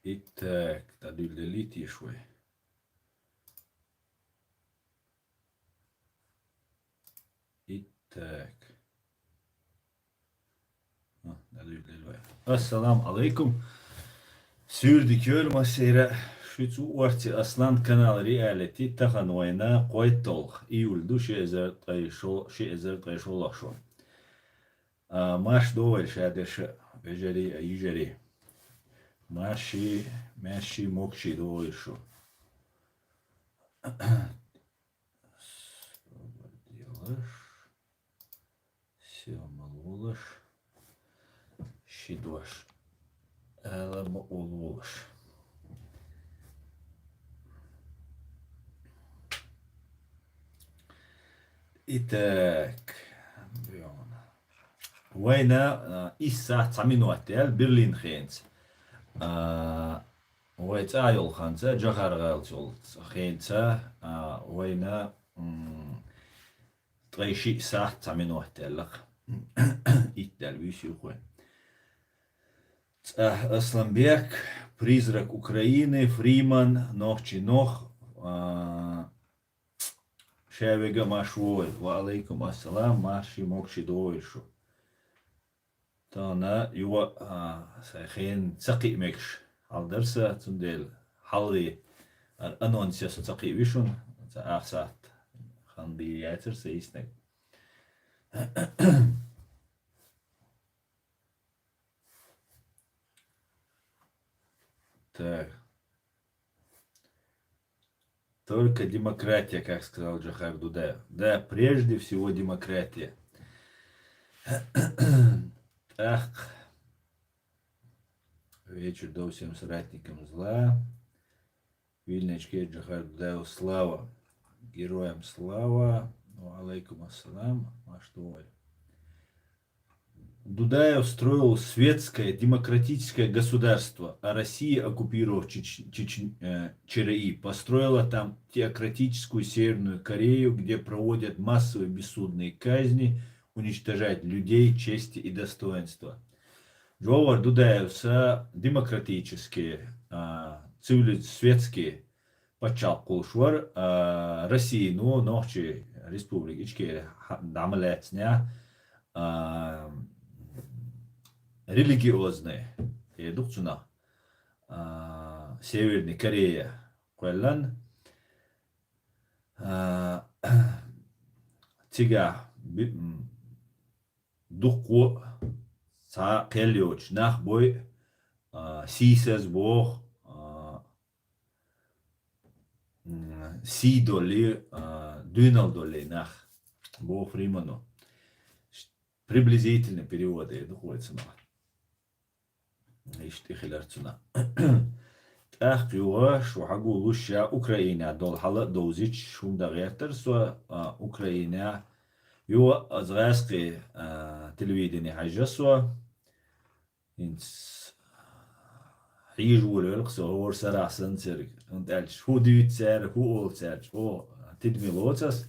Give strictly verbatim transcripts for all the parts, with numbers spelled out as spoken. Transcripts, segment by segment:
Итак, дӀадуьлделлий теша вай? Итак. А, дӀадуьлделла вай. Ассаламу Ӏалайкум. Суьйре дика йойла массеран а. Шуьца ву Орци Аслан, канал Реалити, тахан вайна кхойтталгӀа июль ду, ши эзар ткъе шо-, ши эзар ткъе шолгӀа шо. А, марша догӀийла шадерш а, вежарий а, йижарий. Марший, маьрший, могаший догӀийла шу. Делаш, сема лолаш, ши дош ала ма олалаш. Итак, вайна, а, исс сахьт цхьа минот яьлла Берлин хенца. А, вай цӀа йолу ханца, Джохар-гӀалаца йолу хенца, а, вайна, м, ткъе шиъ сахьт цхьа минот яьлла-кх. Итт даьлла вуьйсу юха вайн. ЦӀахь Асланбек, Призрак Украины, Фриман, Нохчий Нох, а, ша вега а марша вогӀийла. Ва Ӏалайкум ассалам, марший, могаший догӀийла шу. Тахана юха, а, сайн хенан ца кхиа мегаш хьал дара сан, цундела хьалхе ара анонс ясса ца кхиа ви шуна, ца ах сахьт хан бийр яцара сан йиснарг. Так. Только демократия, как сказал Джохар Дудаев. Да, прежде всего демократия. Так. Вечер добрый всем соратникам зла. Вильничке Джохар Дудаев слава. Героям слава. Ва Ӏалайкум ассалам. А что вы? Дудаев строил светское демократическое государство, а Россия, оккупировав Чеч-, Чеч-, э, ЧРИ, построила там теократическую Северную Корею, где проводят массовые бессудные казни, уничтожают людей чести и достоинства. Джохар Дудаевс демократический, а, цивили-, светский пачхьалкх волуш вара, а, Россияно, Нохчийн Республика Ичкери хьа-, дӀа ма лаьцнехь, а, религиозный, э, ду-кх цунах, а, Северный Корея кхоьллан, а, цигахь би-, м, дуккха а цхьа кхел йоцуш нах бой, а, сийсаз боху, а, м, сий долий, а, дуьйналла долий нах, боху Фримано. Приблизительный перевод эр ду-кх вай цунах. Иштта и хилар цунах. ТӀаккха юха шу хьагулуш ша Украинехь долу хьал а довзуьйтуш хӀума дан гӀертара со, а, Украинехь. Юха аса гӀаскхийн, а, телевидени хьаьжжа со. ХӀинца хьийжа волавелла-кх со, хӀора сарахь санна церг, хӀунда аьлча хӀун дуьйцу цара, хӀун олу цара, чӀогӀа тидаме лоцу ас.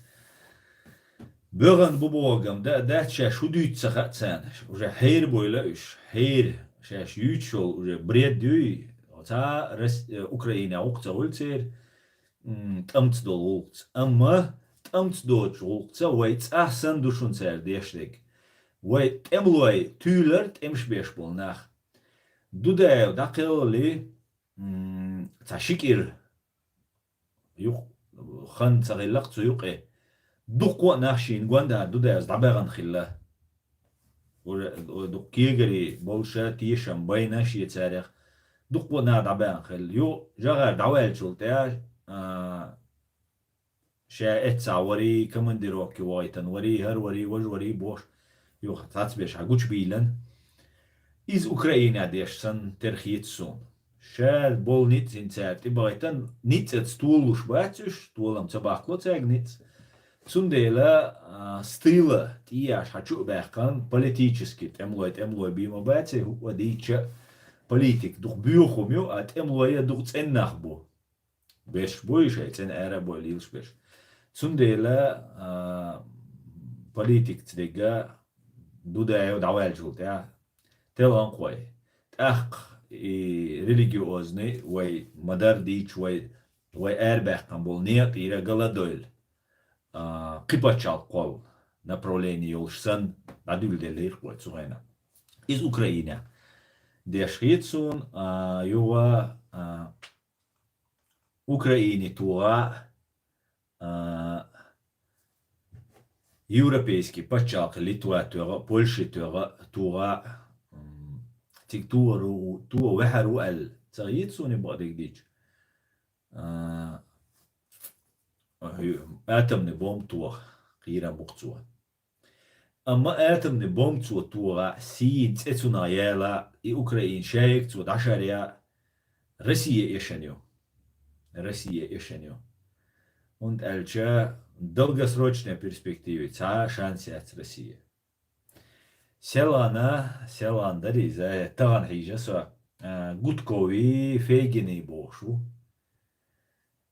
БоьгӀан бу бохург-м да-, дац, шаьш хӀун дуьйцу ца хаьа царна. Уже хьерабойла уьш, хьера, шаьш юьйцуш йолу уже бред юй, цхьа а Рос-, э, Украинехь гӀуллакх ца хуьлу церан, м, тӀамца долу гӀуллакхца. Амма тӀамца доцучу гӀуллакхца вай цӀахь санна ду шуна цара деш дерг. Вай тӀемалой туьйлар тӀемаш беш болу нах. Дудаев дӀакхелхале, м, цхьа ши кӀира юкъ-, хан ца хилла-кх цу юкъе. Дуккха а нах шена гонаха Дудаевс дӀабаьхна хилла. Ур-, у-, дукха кегари болуша тешам байна шен царех. Дуккха а нах дӀабаьхна хилла. Юха Джохар дӀаваьллачул тӀаьхьа, а, ша эццахь варий, командировке вахийтина варий, хӀара варий, важа варий бохуш, юха цхьацберш хьан гучубийлина. Иза Украинехь деш санна тера хета суна. Ша болу ницкъ хӀинца цара тӀебахийтина, ницкъаца толалуш бац уьш, толам ца баккхало цаьрга ницкъ. Цундела, а, с тыла тӀеяш хьан чу а баьккхина, политически тӀемалой, тӀемалой бен ма бац, хӀуъа дийча а политика дукха боьха хӀума ю, а тӀемалой а дукха цӀена нах бу. Берш бу и шайн цӀена ара а бой лелаш берш. Цундела, а, политикаца дерг Дудаев дӀаваьллачул тӀаьхьа телхина-кх вай. ТӀаккха и религиозный, вай ма-дарра дийцача, вай, вай арабаьккхина болу некъа тӀера гал а дойла, а, кхин пачхьалкх кхолла направлени йолуш санна, дӀадуьйладеллера-кх вай цу хенахь. Иза Украинехь деш хета суна, а, юха, а, Украине тоха, а, европейский пачхьалкх Литва тоьхна, Польша тоьхна, тоха, м, цига тоха ву, тоха ваьхьар ву аьлла, ца хета суна и бакъдерг дийцча. А, атомный бомба тоха кхерам бу-кх цо. Амма атомный бомба цо тоха, сийна цӀе цунах яла, и Украина шайга цо дӀашаръян, Россия эшна ю. Россия эшна ю. ХӀунда аьлча долгосрочная перспектива цхьа шанс яц Россия. Селана, Селана дара иза, тахана хьийжа со, а, Гудкови, Фейгини бохуш ву.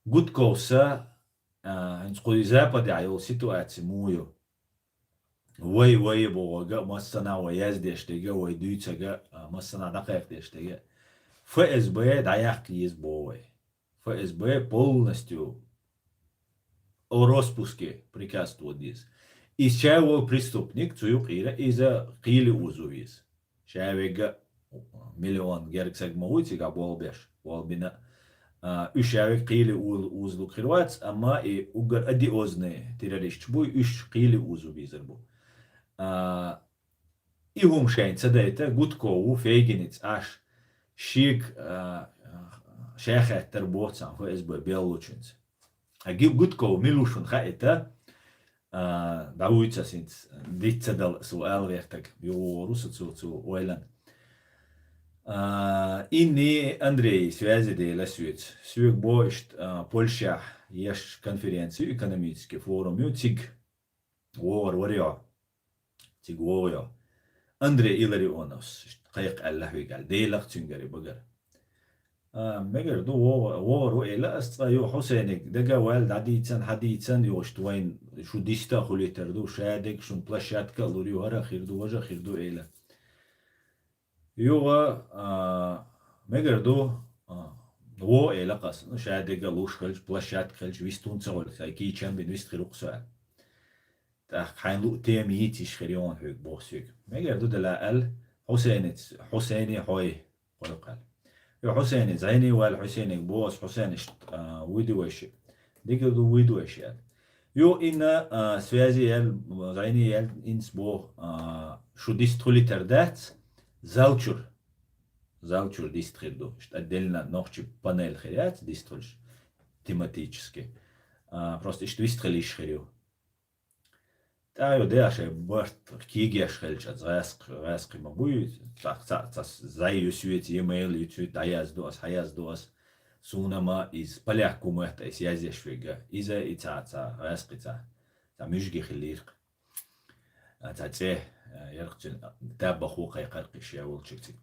Гудковса, а, хӀинца кху и Западехь йолу ситуаци муха ю? Вай, вай бохург а, массанхьа вай яздеш дерг а, вай дуьйцург а, а, массанхьа дӀакхайкхадеш дерг а. ФСБ дӀаяккха еза боху вай. ФСБ полностью о роспуске приказ тӀо деза. Иза ша волу преступник, цу юкъера иза кхеле узо веза. Ша вегга миллион герга саг ма вуй цигахь болх беш, болх бина. А, уьш ша вегга кхеле у-, узалуг хир вац, амма и уггар одиозный террористаш буй, уьш кхеле узо безар бу. А, и хӀума шайна ца дайта, Гудков ву Фейгиница Ӏаш, шега, а, ша хаьттар боху цхьана ФСБ беллачуьнца. А Ги-, Гудков мила ву шуна хаийта, а, дӀавуьйцу ас хӀинца, диц ца дала со ала гӀертарг, юха вогӀур ву со цу, цу ойланна. А, инни Андрей связи дела соьца. Соьга боху иштта, а, Польшехь еш конференци ю, экономический форум ю, цига вогӀур вара йо. Цига вогӀу йо. Андрей Илларионовс кхайкха аьлла хьоьга аьлла, делахь цуьнгара и багара. А, мегар ду, вогӀу-, вогӀур ву эла ас цкъа, юха Хьусайниг дага а ваьлла, дӀадийцан, хьадийцан, юха иштта вайна шу диста а хуьлуьйтур ду, ша дерг шуна площадка а лур ю, хӀара а хир ду, важа а хир ду эла. Юха, а, мегар ду, а, вогӀу эла ас, ну, ша дерг а луш хилча, площадка хилча, вист хӀунда ца хуьлу, сайн кийчам бина вист хир ву-кх со аьлла. ТӀаккха хьайна луъу тема йийца йиш хир ю хьуна хьоьга боху соьга. Мегар ду дела аьлла, Хьусайница, Хьусайни хьой, кхойкху аьлла. Юха Хьусайни зӀене ваьлла, Хьусайниг боху ас, Хьусайн иштта, а, вуьйду вайша. Дика ду, вуьйду вайша аьлла. Юха инна, а, связи яьлла, зӀене яьлла, инца боху, а, шу диста хуьлуьйтур дац, зал чуьра. Зал чуьра диста хир ду. Иштта отдельно нохчи панель хир яц, диста хуьлуш, тематически. А, просто иштта вист хила йиш хир ю. ТӀаккха ю де а шайн барт кегеш хилча, ас гӀаьскхи, гӀаьскхи ма буй, цхьа, цхьа, цхьа зӀе ю соьца, e-mail ю соьца, дӀаязду ас, хьаязду ас. Суна ма иза полякку моьтту айса язъеш верг а. Иза и цхьа, цхьа гӀаьскхи цхьа, цхьа муьжги хилийра-кх. А, цхьа цӀе, а, яркъ цуьнан, табахо кхайкхар-кх и шен волчуьра цига.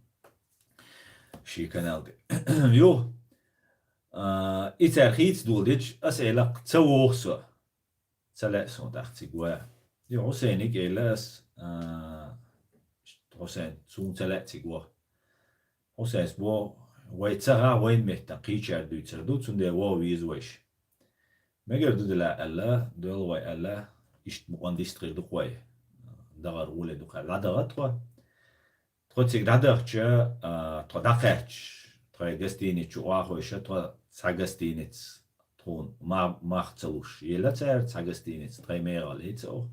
Шен канал тӀе. Ю, а, и цара хийца доладича, ас элакх ца вогӀу со. Ца лаьа суна тӀаккха цига ван. И Хьусайниг элла ас, а, Хьусайн, суна ца лаьа цига ван. Хьусайнс боху, вай ца гӀа вайн меттан кхечара дуьйцур ду, цундела вогӀу веза вайша. Мегар ду дела аьлла, доьлла вай аьлла, иштта мукъан диста хир ду-кх вай. ДагӀар гӀоле ду-кх аьлла. ДӀадагӀа тхо. Тхо цига дӀадахча, а, тхо дӀакхаьчча, тхайн гостиница чу охьахевшича, тхо цхьа гостиница тхуна ма-, мах ца луш. Елла цара цхьа гостиница, тхайн мехала яц оха.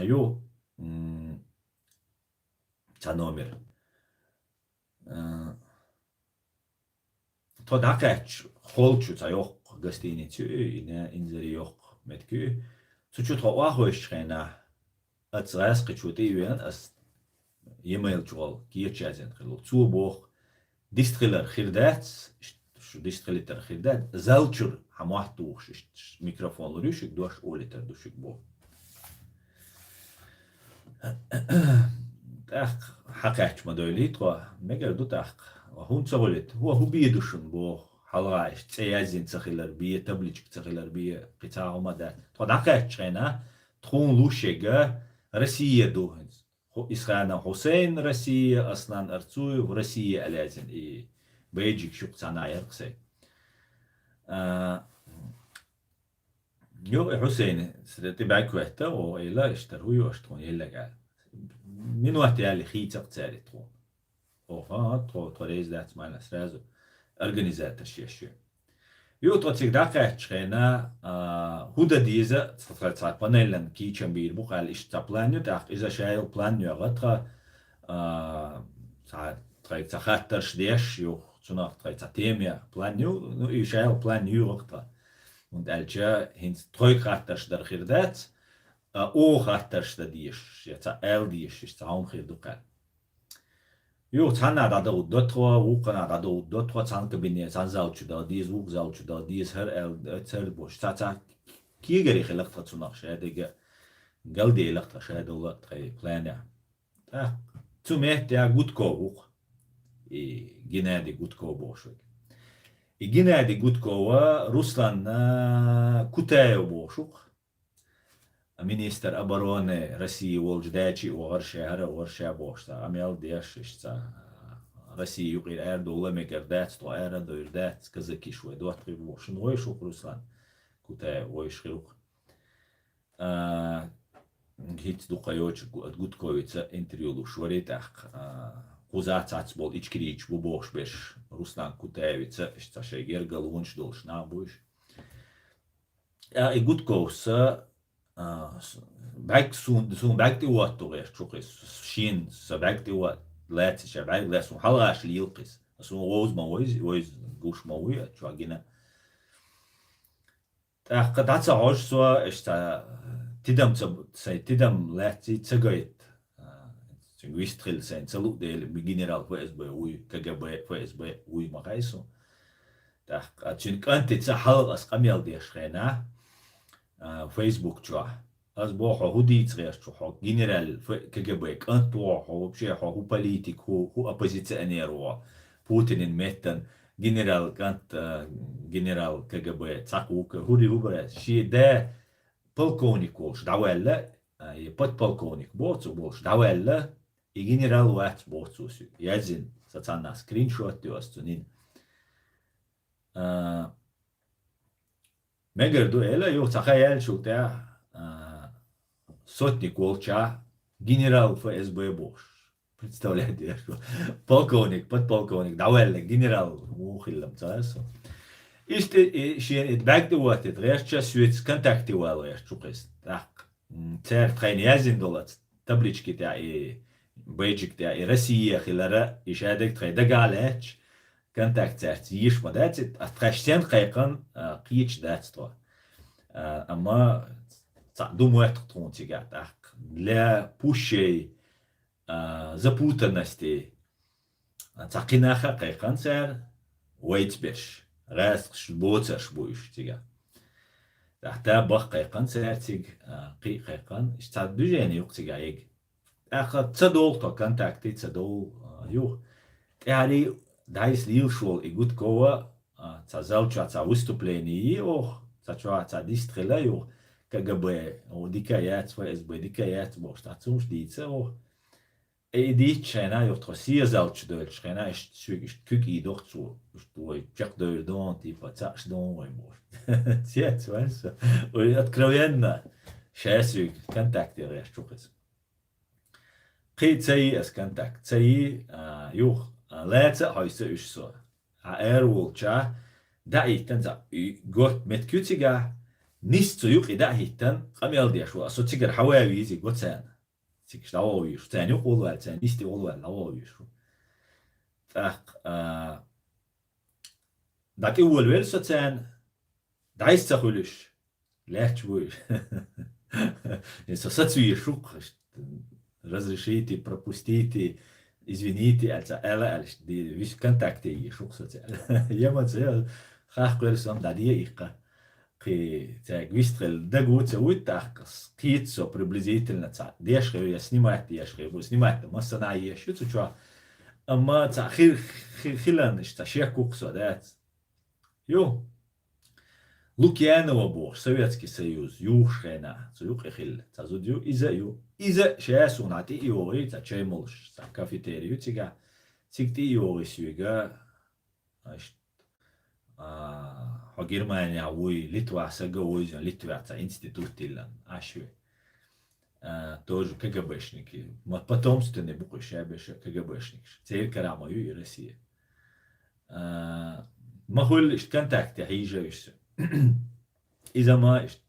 Ю, м, цхьа номер. А, тхо дӀакхаьчча, холчу цхьа йоккха гостиница ю, и, и инзаре йоккха меттиг ю. Цу чу тхо охьахевшичу хенахь, ас гӀаьскхичо тӀе а веана, ас e-mail чухула кечъяздина хилла. Цо боху, диста хилар хир дац, ш-, шу диста хилийтар хир дац, зал чуьра хьан мотт тухуш, иштта микрофон лур ю шуьга, дош олийтар ду шуьга боху. ТӀаккха хьакхаьчча ма дойлий тхо, мегар ду тӀаккха. Ва хӀунда ца гӀолита? Ва хӀун бен ду шуна боху, хьалха иштта цӀе яздина ца хилар бен, табличка ца хилар бен, кхин цхьа хӀума дац. Тхо дӀакхаьччу хенахь, тхуна луш ерг Россия ду хӀинца. Ху-, Исханов Хусейн Россия, Аслан Арцуев Россия аьлла яздина, и бейджикаш юкъа цхьана яр-кх сай. А, Ю, Хьусейн, сре тӀе бӀаьг хӀоьтта, о, эла, иштта хӀу ю аша тхуна еллага. Минот яли хийца-кх цаьрга тхуна. О, ха, тхо, тхо реза дац майна сразу организаторш еш ю. Ю, тхо цига дӀакхаьчча хенахь, а, хӀу дан деза, цхьа, цхьа, цхьа панелан кийчам бийр бу-кх аьлла, иштта цхьа план ю, тӀаккха иза ша йолу план йоьгӀа тхан, а, цхьа, тхайга цхьа хаттарш деш, юха цунах тхайга цхьа тема я план ю, ну, и ша йолу план йоьгӀа тхан. ХӀунда аьлча хӀинца тхойга хаттарш дар хир дац, а, оха хаттарш дан дезаш, я цхьа аьлла дезаш, иштта цхьа хӀума хир ду-кх аьлла. Юха цхьаннахь дӀадовдо тхо, вукханахь дӀадовдо тхо, цхьана кабинет, цхьана зал чу дан деза, вукху зал чу дан деза, хӀара аьлла, цара бохуш. Цхьа, цхьа кегари хилла-кх тхан цунах шадерг, галдайилла-кх тхан шадолу тхайн планехь. ТӀаккха цу меттехь Гудков ву-кх. И Геннадий Гудков бохуш верг. И Геннадий Гудков а, Руслан, а, Кутаев бохуш ву-кх. Министр обороны России волчу дачи а вахара ша, хӀара а вахара ша бохуш цхьа къамел деш, иштта цхьа Россия юкъера арадовла мегар дац, тхо ара а довр дац, казакиш вай доттагӀий бохуш. Шуна вайш ву-кх Руслан Кутаев, вайш хир ву-кх. А, хӀинца дукха йоцуш Гу-, Гудковица интервью луш варий тӀаккха, а, кхуза цхьацца болу ичкерийча бу бохуш берш Руслан Кутаевица, иштта цхьа шайн герга лунаш долуш нах бу уьш. А, и Гудковс, а, с-, бӀаьг сун, сун бӀаьг тӀе вотто гӀерта чу кхис, шен сан бӀаьг тӀе вотто лаьцча, бӀаьг лаьцна хьалгӀаш лийла кхис. Сун вовза ма войзи, войза гуш ма вуй, а чохь гина. ТӀаккха дӀа ца хьожу со, иштта тидам ца, сайн тидам лаьцций ца гайта. А, цуьнга вист хилла сайн ца луъу дела, генерал ФСБ вуй, КГБ, ФСБ вуй ма хаьа суна. ТӀаккха цуьнан кӀантица хьалха ас къамел деш хенахь, а, Facebook чохь. Ас боху, хьо хӀун дийца гӀерта чу, хьо генерал Ф-, КГБ кӀант ву хьо, хьо вообще хьо хӀун политик, хӀун, хӀун оппозиционер ву хьо, Путинан меттан генерал кӀант, а, генерал КГБ цхьаккха ву-кх, хӀури хӀу бара, шен да полковник волуш дӀаваьлла, а, и подполковник боху цо болуш дӀаваьлла, и генерал вац боху цо соьга. Яздина, сан цхьаннахь скриншот ю ас цуьнан. А, мегар ду эла, юха цхьа хан яьллачул тӀаьхьа, а, сотник волчохь генерал ФСБ бохуш. Представляете, я что? Полковник, подполковник, дӀаваьлла генерал ву хилла-м ца аьлла со. Иштта и шена и бӀаьг тӀе ваттийта гӀертача, соьца контакте вала гӀерта чу кхис. ТӀаккха, м, цара тхайна яздина долу таблички тӀехь и, бейджик тӀехь и Россия хилара, и шадерг тхайн дагахь лаьтташ, контакт цаьрца еш ма дац, ас тхаьш стенна кхайкхина, а, кхеташ дац тхо. А, амма цхьаъ ду моьтту тхуна цигахь тӀаккха. Для пущей, а, запутанности, а, цхьа кхин нах а кхайкхина цара, вайца берш, гӀазкхаш боцурш бу уьш цигахь. ТӀаккха та баха кхайкхина цара цига, а, кхин а кхайкхина, иштта цхьа движение ю-кх цигахь ега. ТӀаккха ца довлу тхо контакте, ца довлу, а, юха. ТӀаьхьарий дӀайса лелаш волу и Гудкова, а, цхьа зал чохь цхьа выступление йи оха, цхьа чохь цхьа дистхила юха, КГБ, о, дика яц, ФСБ дика яц бохуш, цхьа цунаш дийца оха. И дийцча хенахь, юха тхо сен зал чу доьлчу хенахь, иштта соьга иштта куьг ийдо-кх цо, иштта вай чекхдевр ду, типа, цхьаъш ду вай бохуш. Цец вайн со. Вай откровенно, ша соьга контакте гӀерташ ву-кх иза. Кхин ца йи ас контакт, ца йи, а, юха, а, лаьца а хьовса уьш со. Хьан ара волча, даийтан цхьа, и, готта меттиг ю цигахь, нис цу юкъе даийтан, къамел деш ву, ас со цигара хьан ван везий го царна. Цигаш дӀавогӀу везаш ву, царна юкъа волаваьлла, царна нисте волаваьлла, дӀавогӀу везаш ву. ТӀаккха, а, дӀатӀеволавелла со царна, дӀайса ца хуьлуш, лаьтташ бу уьш. И со саца везаш ву-кх, разрешите, пропустите, извините, аьлла, аьлла, аьлла, ди-, вис контакте езаш ву-кх со царна. Ямаца, я, хахкхуьра со-м дӀаде иккха. Кхин цаьрга вистхила дага ву ца вуьту тӀаккха, кхета со приблизительно цхьа деш хир я, снимать деш хир бу, снимать дан массанхьа езаш ю цу чохь. Амма цхьа хи-, хи-, хиларна иштта цхьа шек ву-кх со, дац? Ю. Лукьянова бохуш, Советский Союз юхуш хенахь, цу юкъе хилла цхьа зуда ю, иза а ю. Иза ша суна тӀе а йогӀий, цхьа чай молуш, цхьа кафетерий ю цигахь, цига тӀе а йогӀий соьга, аьшт, а, хьо Германехь вуй, Литвахь сага вуй, иза Литвехь цхьа институт тиллан, аш ве. А, тоже КГБшники. Ма потомственный бу кхуьш, ша беша КГБшникаш. Церан карахь ма ю и Россия. А, ма хуьлла иштта контакте хьийжа уьш. Иза ма иштта,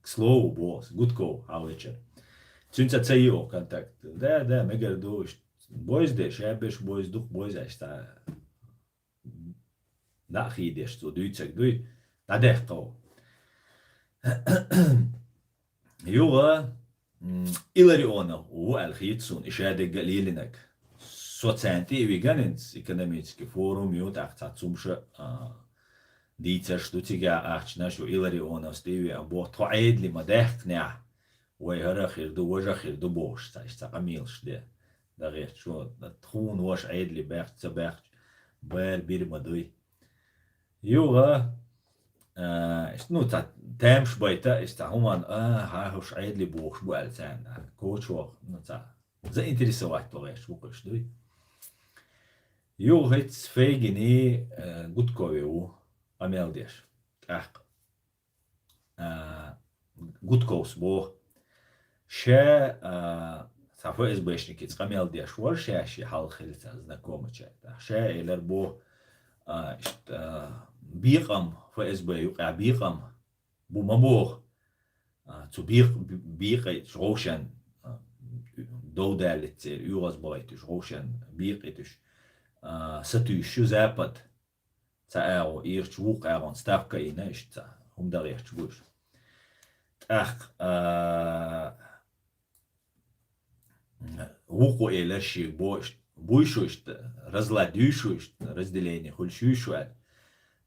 к слову, боху, Гудков, хьан вечер. Цуьнца ца йио контакт. Да, да, мегар ду, иштта. Бойз де, ша беш бойз, дукха бойз аьшта. Даа хийдеш цо дуьйцаг дуй, дӀадаьккхав. Юха, м, Илларионов ву аьлла хийца суна, и шадерг а лелинарг. Со царна тӀе а виган, инц экономический форум ю, тӀаккха цхьа цумша, а, дийцарш ду цигахь ахчанаш ю, Илларионовс тӀе а веан, боху, тхо Ӏедали ма даьккхинехь, вай хӀара хир ду, важа хир ду бохуш, цхьа иштта къамелаш де. ДагӀерчо, тхуна ваша Ӏедали баьхча, ца баьхча, бара бир ма дуй. Юха, а, ну, цхьа тамаш байта, иштта хӀуман, а, хьан хӀуш Ӏедали бохуш бу аьлла царна. Кочох, ну, цхьа, заинтересовать вагӀерча ву кхуьш дуй. Юха хӀиц Фейгини, а, Гудкови ву, къамел деш. ТӀаккха. А, Гудковс боху. Ша, а, цхьа ФСБшникица къамел деш вара, ша ши хьалха хилла цхьа знакомача. Ша элар боху, а, иштта, а, бекъам, ФСБ юкъа бекъам бу ма боху. А, цу бекъ-, бекъайташ гӀовшан, а, дов даллица церан, оьгӀаз бахийтуш гӀовшан бекъайтуш, а, сатуьйсуш ю Запад. Цхьа агӀо ирча, вукху агӀон ставка а йина, иштта цхьа хӀума дан гӀерташ бу уьш. ТӀаккха, а, вукхо элар шега бо, иштта, буй шу иштта, разлад юй шу иштта, разделение хуьлуш юй шу аьлла.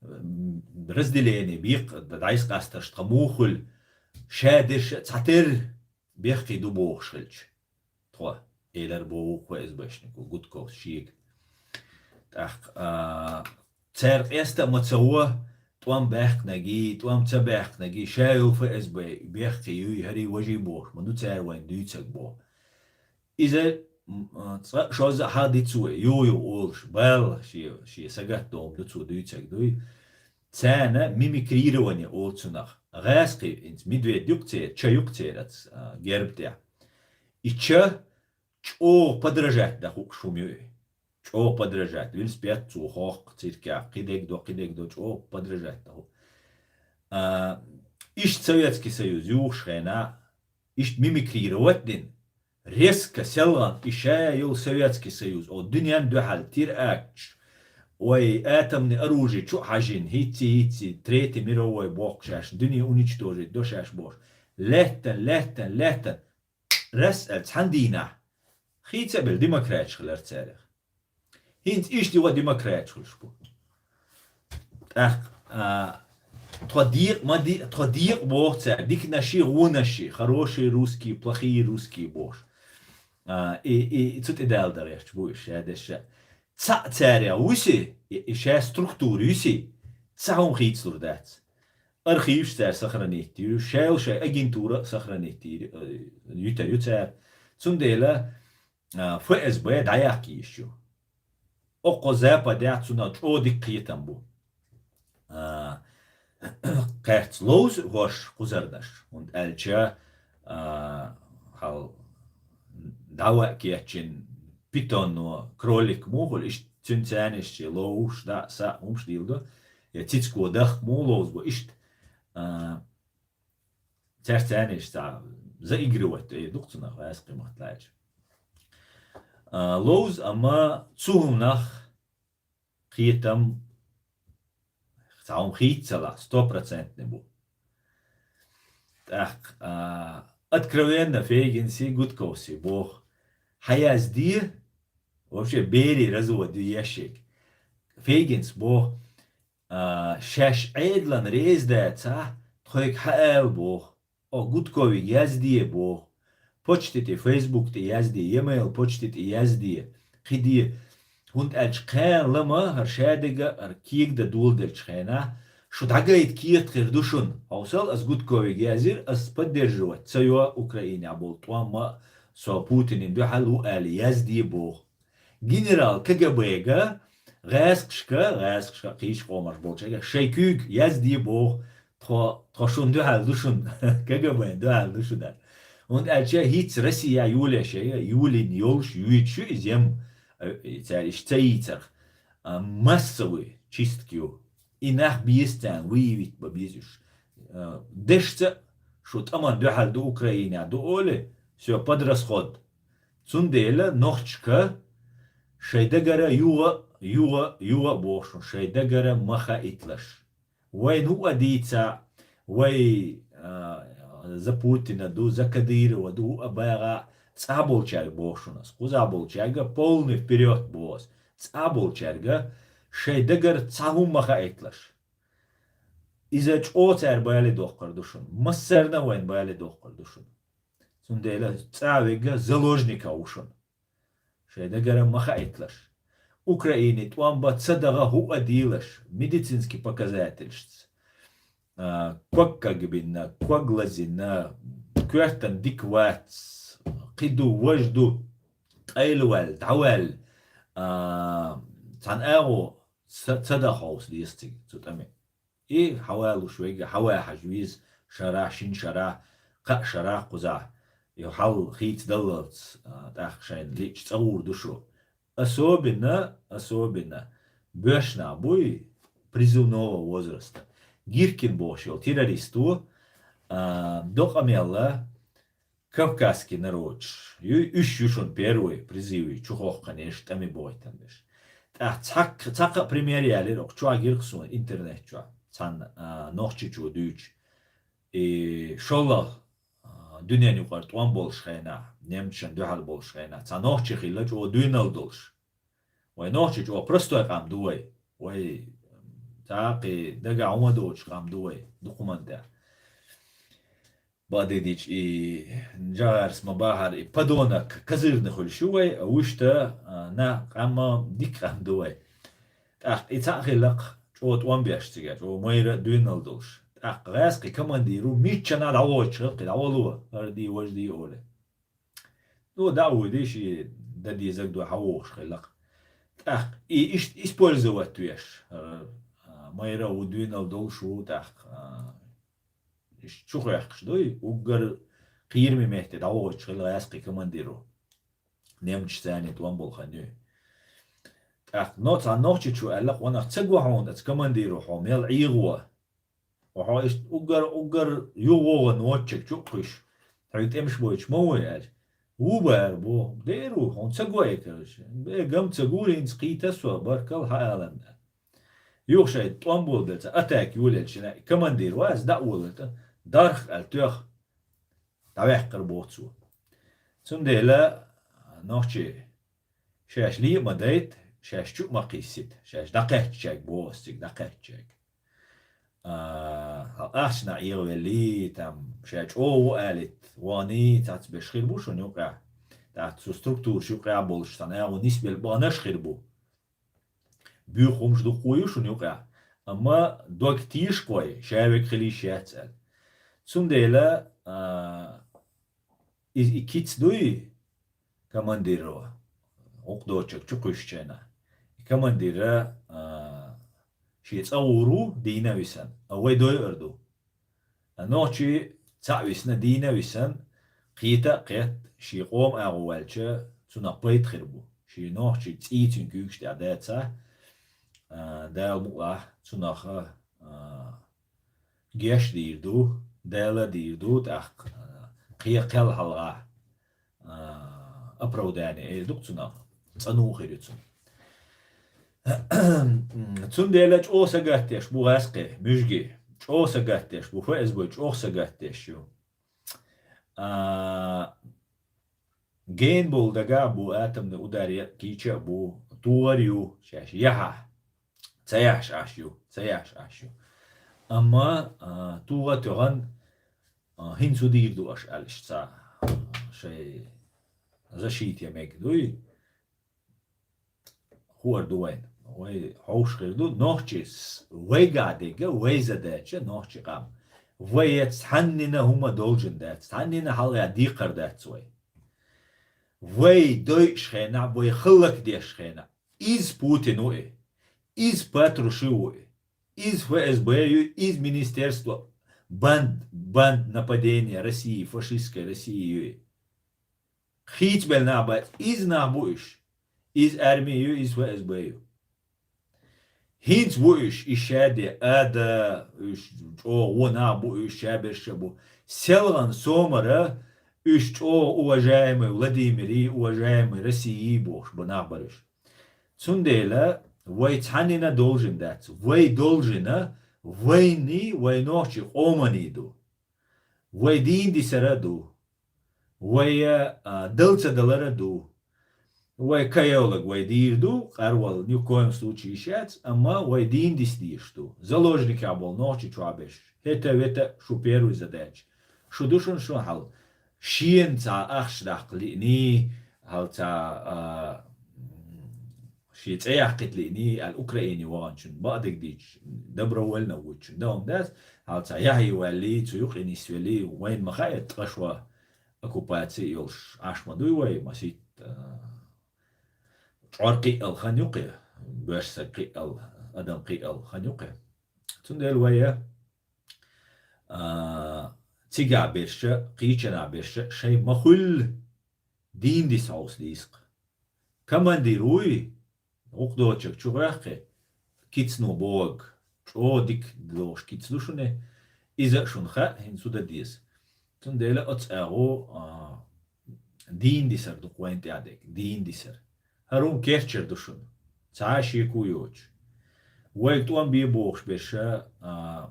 М, разделение, бекъа, дӀасакъастарш тхан муха хуьлу, ша дерш а цхьатерра бехке ду бохуш хилча. Тхо, элар боху ФСБшнико Гудковс шега. ТӀаккха, а, цара къеста а ма ца во, тӀом баьккхинаргий, тӀом ца баьккхинаргий, ша йолу ФСБ бехке юй, хӀарий важий бохуш, ма ду цара вайна дуьйцург боху. Иза, м, а, цкъа а шозза а хьаха диц вай, ю-ю олуш, бала шен, шен сагатдолу ду цо дуьйцург дуй. Царна мимикрирование олу цунах. ГӀаьскхи, инца медведь юкъа церан, ча юкъа церан аца, а, герба тӀехь. И ча чӀогӀа подражать дан хууш хӀума ю и. ЧӀогӀа подражать. Велосипед цо хоккху циркехь, кхидерг до, кхидерг до, чӀогӀа подражать дан хууш. А, иштта Советский Союз юхуш хенахь, иштта мимикрировать дина, резко селхана и ша йолу Советский Союз, о, дуьненна дуьхьал тира акчаш, ой, атомный оружие чу а хьажийна, хӀинцций, хӀинцций, Третий мировой бохку шаьш, дуьне уничтожить до шаьш бохуш. Лаьттан, лаьттан, лаьттан, рас аьлла цхьана дийнахь, хийца а белла демократиш хилар царех. ХӀинца иштта юха демократиш хуьлуш бу. ТӀаккха, а, тхо декъа ма ди-, тхо декъа боху цара, диканаши, вонаши, хорошие русские, плохие русские бохуш. А, и, и, и цу тӀе дала дан гӀерташ бу уьш, ша дерш а. Цхьаъ царех вуьсий, и, и шайн структура юьсий, цхьа хӀума хийцалур дац. Архиваш цара сохранить йийр ю, шаьл шайн агентура а сохранить йийр, э, юьтур ю цара. Цундела, а, ФСБ дӀаяккха йиш ю. Оккхо Западехь цунах чӀогӀа дика кхетам бу. А, кхаьрца ловза хӀорш кхузарнаш, хӀунда аьлча, а, хьал дӀаваъ кечйина питонно кролик муха хуьлу, иштта цуьнан царнаш ловзуш, дӀа а, са а хӀумаш дийла ду, я цицко дахка муха ловзабо, иштта, а, цаьрца царнаш цхьа заигрывать ду, э, ду-кх цунах, гӀаьскхи маттахь аьлча. А, ловза, амма цу хӀуманах кхетам цхьа хӀума хийцалахь, стопроцентный бу. ТӀаккха, а, откровенно Фейгинси, Гудковси боху: «Хьан язде, вообще бери развод ю ешшик». Фейгинс боху, а, шаьш Ӏедалан реза дацахь, тхойга хьаала боху. О, Гудковиг язде боху. Почте тӀе, Facebook тӀе язде, e-mail почте тӀе язде, кхин де. ХӀунда аьлча кхана лама хӀара шадерг а, хӀара кегадан доладелчу хенахь, Шу дӀагайта кхета хир ду шуна. Хьовсал, ас Гудковига яздир, ас поддерживать ца йо Украинехь болу тӀом а, со Путинан дуьхьал ву аьлла язде боху. Генерал КГБ-га, гӀаьскхашка, гӀаьскхашка, кхечу къомаш болчаьрга, шайн куьйга язде боху, тхо, тхо шуна дуьхьал ду шуна, КГБ-н дуьхьал ду шуна аьлла. ХӀунда аьлча хӀинца Россия йолеш яйа, йолийна йолуш, юьйцуш ю иза ем, э, цара иштта ца йийцарх, а, массовый чистка ю. И нах беза царна, выявить бан беза уьш. Э, дешца шу тӀаман дуьхьал ду Украинехь ду олий, всё, под расход. Цундела нохчашка шайн дагара юха, юха, юха а боху шуна, шайн дагара ма хаитлаш. Вайна хӀуъа дийца, вай, а, за Путина ду, за Кадырова ду, хӀуъа багӀа цӀа болчаьрга боху шуна ас. Кхузахь болчаьрга полный вперёд боху ас. ЦӀа болчаьрга шайн дагара цхьа хӀума ма хаитлаш. Иза чӀогӀа цара бале доккхур ду шуна. Массарна а вайна бале доккхур ду шуна. Цундела цӀа а вегга заложников ву шуна. Шайн дагара ма хаитлаш. Украине тӀом бан ца даха хӀуъа дийлаш, медицинский показательшца. А, ког кагбина, ког лазина, коьртан дика вац, кхин ду, важа ду, къайлаваьлла, дӀаваьлла, а, цхьана агӀо ца, ца даха хьовса деза цига, цу тӀаме. И хьавалуш вайга, хьавахьаш веза шарахь, шина шарахь, кхаа шарахь кхузахь. И хьал хийцадаллалц, а, тӀаккха шайна лиъча цӀа гӀур ду шу. Особенно, особенно боьрша нах буй, призывного возраста. Гиркин бохуш йолу террорист ву, а, докъа мелла, кавказский народаш. Ю-, уьш ю шуна первый призыве чухохканеш, тӀаме бойтан деш. ТӀаккха цхьаккха, цхьаккха а пример ялира, окху чохь гира суна интернет чохь, цхьана, а, нохчичо дуьйцу. И шолгӀа, а, дуьнен юкъара тӀом болуш хенахь, немцашна дуьхьал болуш хенахь, цхьа нохчи хилла чӀогӀа дуьйналла долуш. Вай нохчи чӀогӀа простой къам ду вай. Вай цхьа а кхин дагахь хӀума доцуш къам ду вай, дукха хӀуманна тӀехь. Бадидич и жагӀарс ма бахьара, и подонок козырный хуьлуш ю вай, а вуьшта, а, нах къам а дика къам ду вай. ТӀаккха и цхьаъ хилла-кх, чӀогӀа тӀом беш цига, чӀогӀа майра а дуьйналла долуш. ТӀаккха гӀаьскхи командиро миччанхьа дӀавоьдуш хилла-кх, дӀавало, хӀара де, важа де олий. Ну, дӀа а вуьйдий, шен дан дезарг ду хьан вохуш хилла-кх. ТӀаккха и иштта использовать веш, а, майра а ву, дуьйналла долуш ву, тӀаккха, а, иштта чу хехкаш дуй, уггар кхераме метте дӀавоьдуш хилла гӀаьскхи командиро. Немцаш царна тӀом болу хан ю. ТӀаккха но-, цхьа нохчичо аьлла-кх: «Ванах, ца го хьуна оцу командиро хьо мел Ӏехо? Хьо иштта уггар, уггар юхавогӀу воцчерг чу а кхуьйсуш, хьоьга тӀемаш бойтуш ма ву», — аьлча. «Ву бара бу, дера ву, хьуна ца го и, короче. Бе, гам ца гур, хӀинца кхийта со, баркалла хьан аларна». Юха шайн тӀом болу делца атака йолаелча, командир вац, дӀа а волуьйту, дарх аьлла тоьхна, дӀаваьккхира боху цо. Цундела нохчий шаьш ле а ма дайта, шаьш чу а ма кхиссита, шаьш дӀакхаьччаьрга боху ас цига, дӀакхаьччаьрга. А, ахчанах эгӀавеллий, там, ша чӀогӀа ву алийта, вахний цац беш хир бу шуна юкъехь. ТӀаккха цу структураш юкъехь болуш цхьана агӀо нисбелла баханаш хир бу. Буьйху хӀумаш дуккха ю шуна юкъехь, амма дог тийша кхой, ша верг хила йиш яц аьлла. Цундела, а, иза и кица дуй, командиро, гӀукху доцчерг чу кхуьссучу хенахь. И командира, а, шен цӀа гӀур ву, дийна а висина, а вай дойур ду. Нохчий цхьаъ висина, дийна а висина, кхета а кхетта, шен къоман агӀо ваьлча, цунах пайда хир бу. Шен нохчий цӀий цуьнан куьйгаш тӀехь дацахь, а, Дала мукъалахь, цунах, а, геш дийр ду, Дала дийр ду, тӀаккха, а, кхе кхел хьалха, а, оправдание эр ду-кх цунах, цӀанвух хир ю цунна. Цундела чӀогӀа сагатдеш бу гӀаьскхи, муьжги, чӀогӀа сагатдеш бу, ФСБ чӀогӀа сагатдеш ю. А, гена болу дагахь а бу, атомный удар е-, кийча а бу, тухар а ю, шаьш яхьа. Ца яхьаш Ӏаш ю, ца яхьаш Ӏаш ю. Амма, а, тухар а тоьхна, а, хӀинца хӀун дийр ду аша аьлла, иштта цхьа, а, шайн защите мега дуй. Хуур ду вайна. Вай хьовш хир ду, нохчи с-, вайга дега, вайза дача, нохчи къам. Вай цхьаннина хӀума должен дац, цхьаннина хьалха декхар дац вай. Вай дойш хена, вай хыллак деш хена. Из Путин у и, из Патрушев у и, из Ф С Б ю, из Министерство банд, банд нападения России, фашистской России ю и. Хийц бел набат, из набуиш, из армию, из Ф С Б ю. ХӀинц бу уьш, и шаде, ада, уьш чӀогӀа вон нах бу, уьш шаберша бу. Селган сомара уьш чӀогӀа уважаемый Владимирий, уважаемый России бохуш бу нах бар уьш. Цундела вай цхьаннина должен дац. Вай должена вайни, вай нохчи къомани ду. Вай дийна дисара ду. Вай, а, дал ца далара ду. Вай кайолаг вай дийр ду, къарвал ни в коем случае шац, амма вай дийна дис дийш ду. Заложника бол нохчи чуабеш. ХӀета вета шу первый задача. Шу ду шун шун хьал. Шен ца ахш даккха лиъни, хьал ца, а, шен цӀе яккхит лиъни, ал Украине вагӀанчун баъдиг дийч, добровольно вучун. Да он дас, хьал ца яхьи валли, цу юкъинис вели, вайн ма хаят къашва. Оккупаци йолуш Ӏаш ма дуй вай, масит, а, чӀор кхиъал хан юкъе, боьрса кхиъал, адам кхиъал хан юкъе. Цундела вай, а, цига берша, кхийчана берша, шай ма хуьллу дийна дис хьовса дийскъа. Командир вуй, гӀукъ доцург чу гӀеххе, кицно бог, чӀо дика дохуш киц ду шуне, иза а шуна хаьа, хӀинца ду дан деза. Цундела оцу агӀо, а, дийна дисар ду вайн тӀаьхьадерг, дийна дисар. ХӀара хӀума керчар ду шуна. Цхьа а шеко йоцуш. Вайга тӀом бе бохуш берша, а,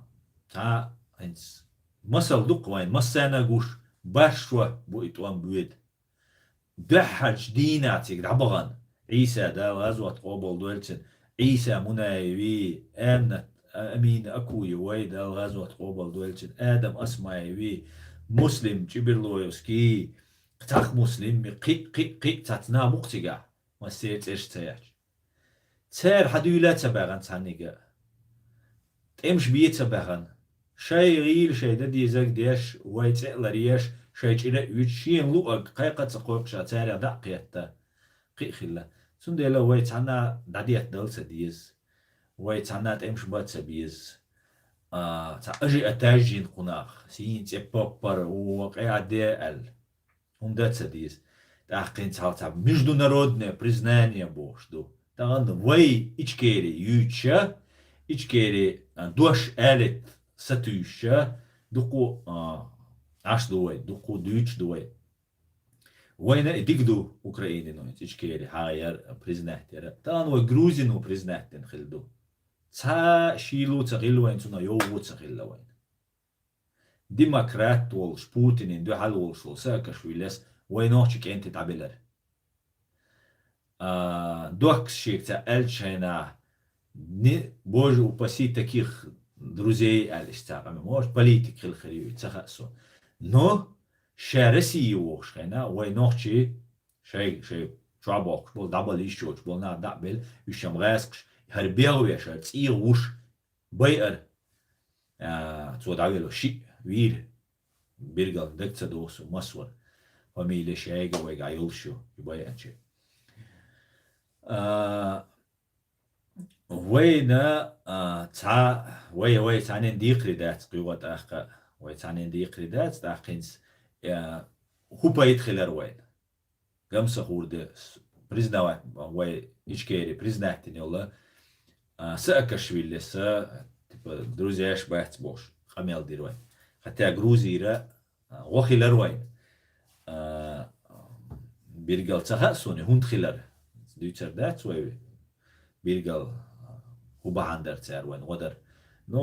цхьа хӀинца масал ду-кх вайн, массарна а гуш, баршо бу и тӀом боьду. Дуьххьарчу дийнахь цига дӀабахана, Ӏийса, Дала гӀазот къобал дойла цуьнан, Ӏийса Мунаеви, Аминат, Амина Акуевой, Дала гӀазот къобал дойла цуьнан, Адам Осмаеви, Муслим Чиберлоевский, цхьа Муслим, кхин, кхин, кхин цхьацца нах бу-кх цигахь, массеран цӀераш ца яц. Цара хьан дуьйла а ца баьхна цхьаннига а. ТӀемаш бе ца баьхна. Шай гӀийла шай дан дезарг деш, вай цӀе а ларъеш, шай чӀира а вуьтуш, шена луъург кхайкха а ца кхойкхуш, царех дӀа а кхетта, кхин а хилла. Цундела вай цхьанна дӀадетта дала ца деза. Вай цхьанна тӀемаш бан ца беза. А, цхьа ажиотаж йина кхунах, сийна цӀе поппар, вон къаьхьа де аьлла. ХӀунда ца деза? ТӀаккха хӀинца хьалха цхьа международное признание бохуш ду. Тахана вай Ичкери юьйцуша, Ичкери, а, дош алет сатуьйшуша, дукха, а, Ӏаш ду вай, дукха дуьйцуш ду вай. Вайна и диг ду Украинино, Ичкери хьагӀ яр, признать яра. Тахана вай Грузино признать дина хилла ду. Цхьа шийла ца хилла вайна, цунах йовхо ца хилла вайна. Демократ волуш, Путинан дуьхьал волуш волу Саакашвилис вай нохчи кӀентий дӀабелира. А, доккхас шега ца аьллачу хенахь, не, боже упаси таких друзей, аьлла иштта цхьа къамел, может, политик хила хир ю, ца хаьа суна. Но ша Россия вохуш хенахь, вай нохчий шай, шай чохь боккхуш болу, дӀабала йиш йоцуш болу нах дӀа а белла, уьш шам гӀаьскхаш, хӀара бегӀ веш, хӀара цӀийгӀа вуш, байар, а, цо дӀавело шиъ вийра, биргал даг ца доху со, масвар. Фамилия шайга вайга йолуш ю, и байанчи. А, вайна, а, цхьа, вай, вай цхьаннен декхаре дац кхуьйгӀа тӀаккха, вай цхьаннен декхаре дац, тӀаккха хӀинца, а, хӀу пайда хилар вайна. Гамсахур де с-, признавать, вай Ичкери признать дина йолу, а, Саакашвилис, типа, друзьяш бац бохуш, къамел дира вай. Хотя Грузийра, а, гӀо хилар вайн. А, биргал ца хаьа суна, хӀунда хилар. Дуьйцар дац вай биргал, хӀу бахьана дара цара вайн гӀо дара. Ну,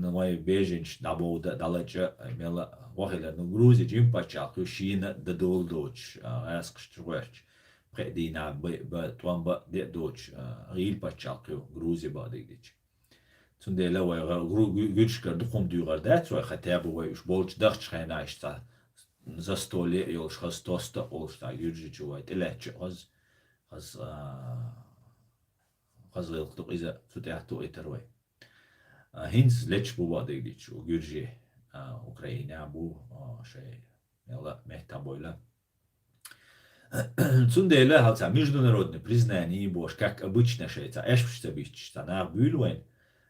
ну, вай беженцаш дӀабовда, дӀалача, мела гӀо хилар. Ну, Грузи жима пачхьалкх ю, шена дан дола доцуш, а, гӀаьскхаш чу гӀоьртича, пхеа дийнахь б-, б-, тӀом бан де а доцуш, а, гӀийла пачхьалкх ю, Грузи бакъдерг дича. Цундела вай гӀа-, гру-, гу-, гуьршкара дукха хӀума дуьйгӀар дац вай, хотя бы вай уьш болчу дахча хенахь иштта застолье а йолуш, хаза тоста а олуш, цхьа гуьржичу вай тӀелаьттача а хаза, хаза, а, хаза гӀиллакх ду-кх иза, цу тӀехь тоуьйтур вай. А, хӀинца леташ бу бакъдерг дийцича, гуьржи, а, Украинехь бу, а, шайн мел а меттахбойла. Цундела хьал цхьа международный признание бохуш, как обычно шайн цхьа эшпаш ца битташ, цхьа нах буьйлу вайн,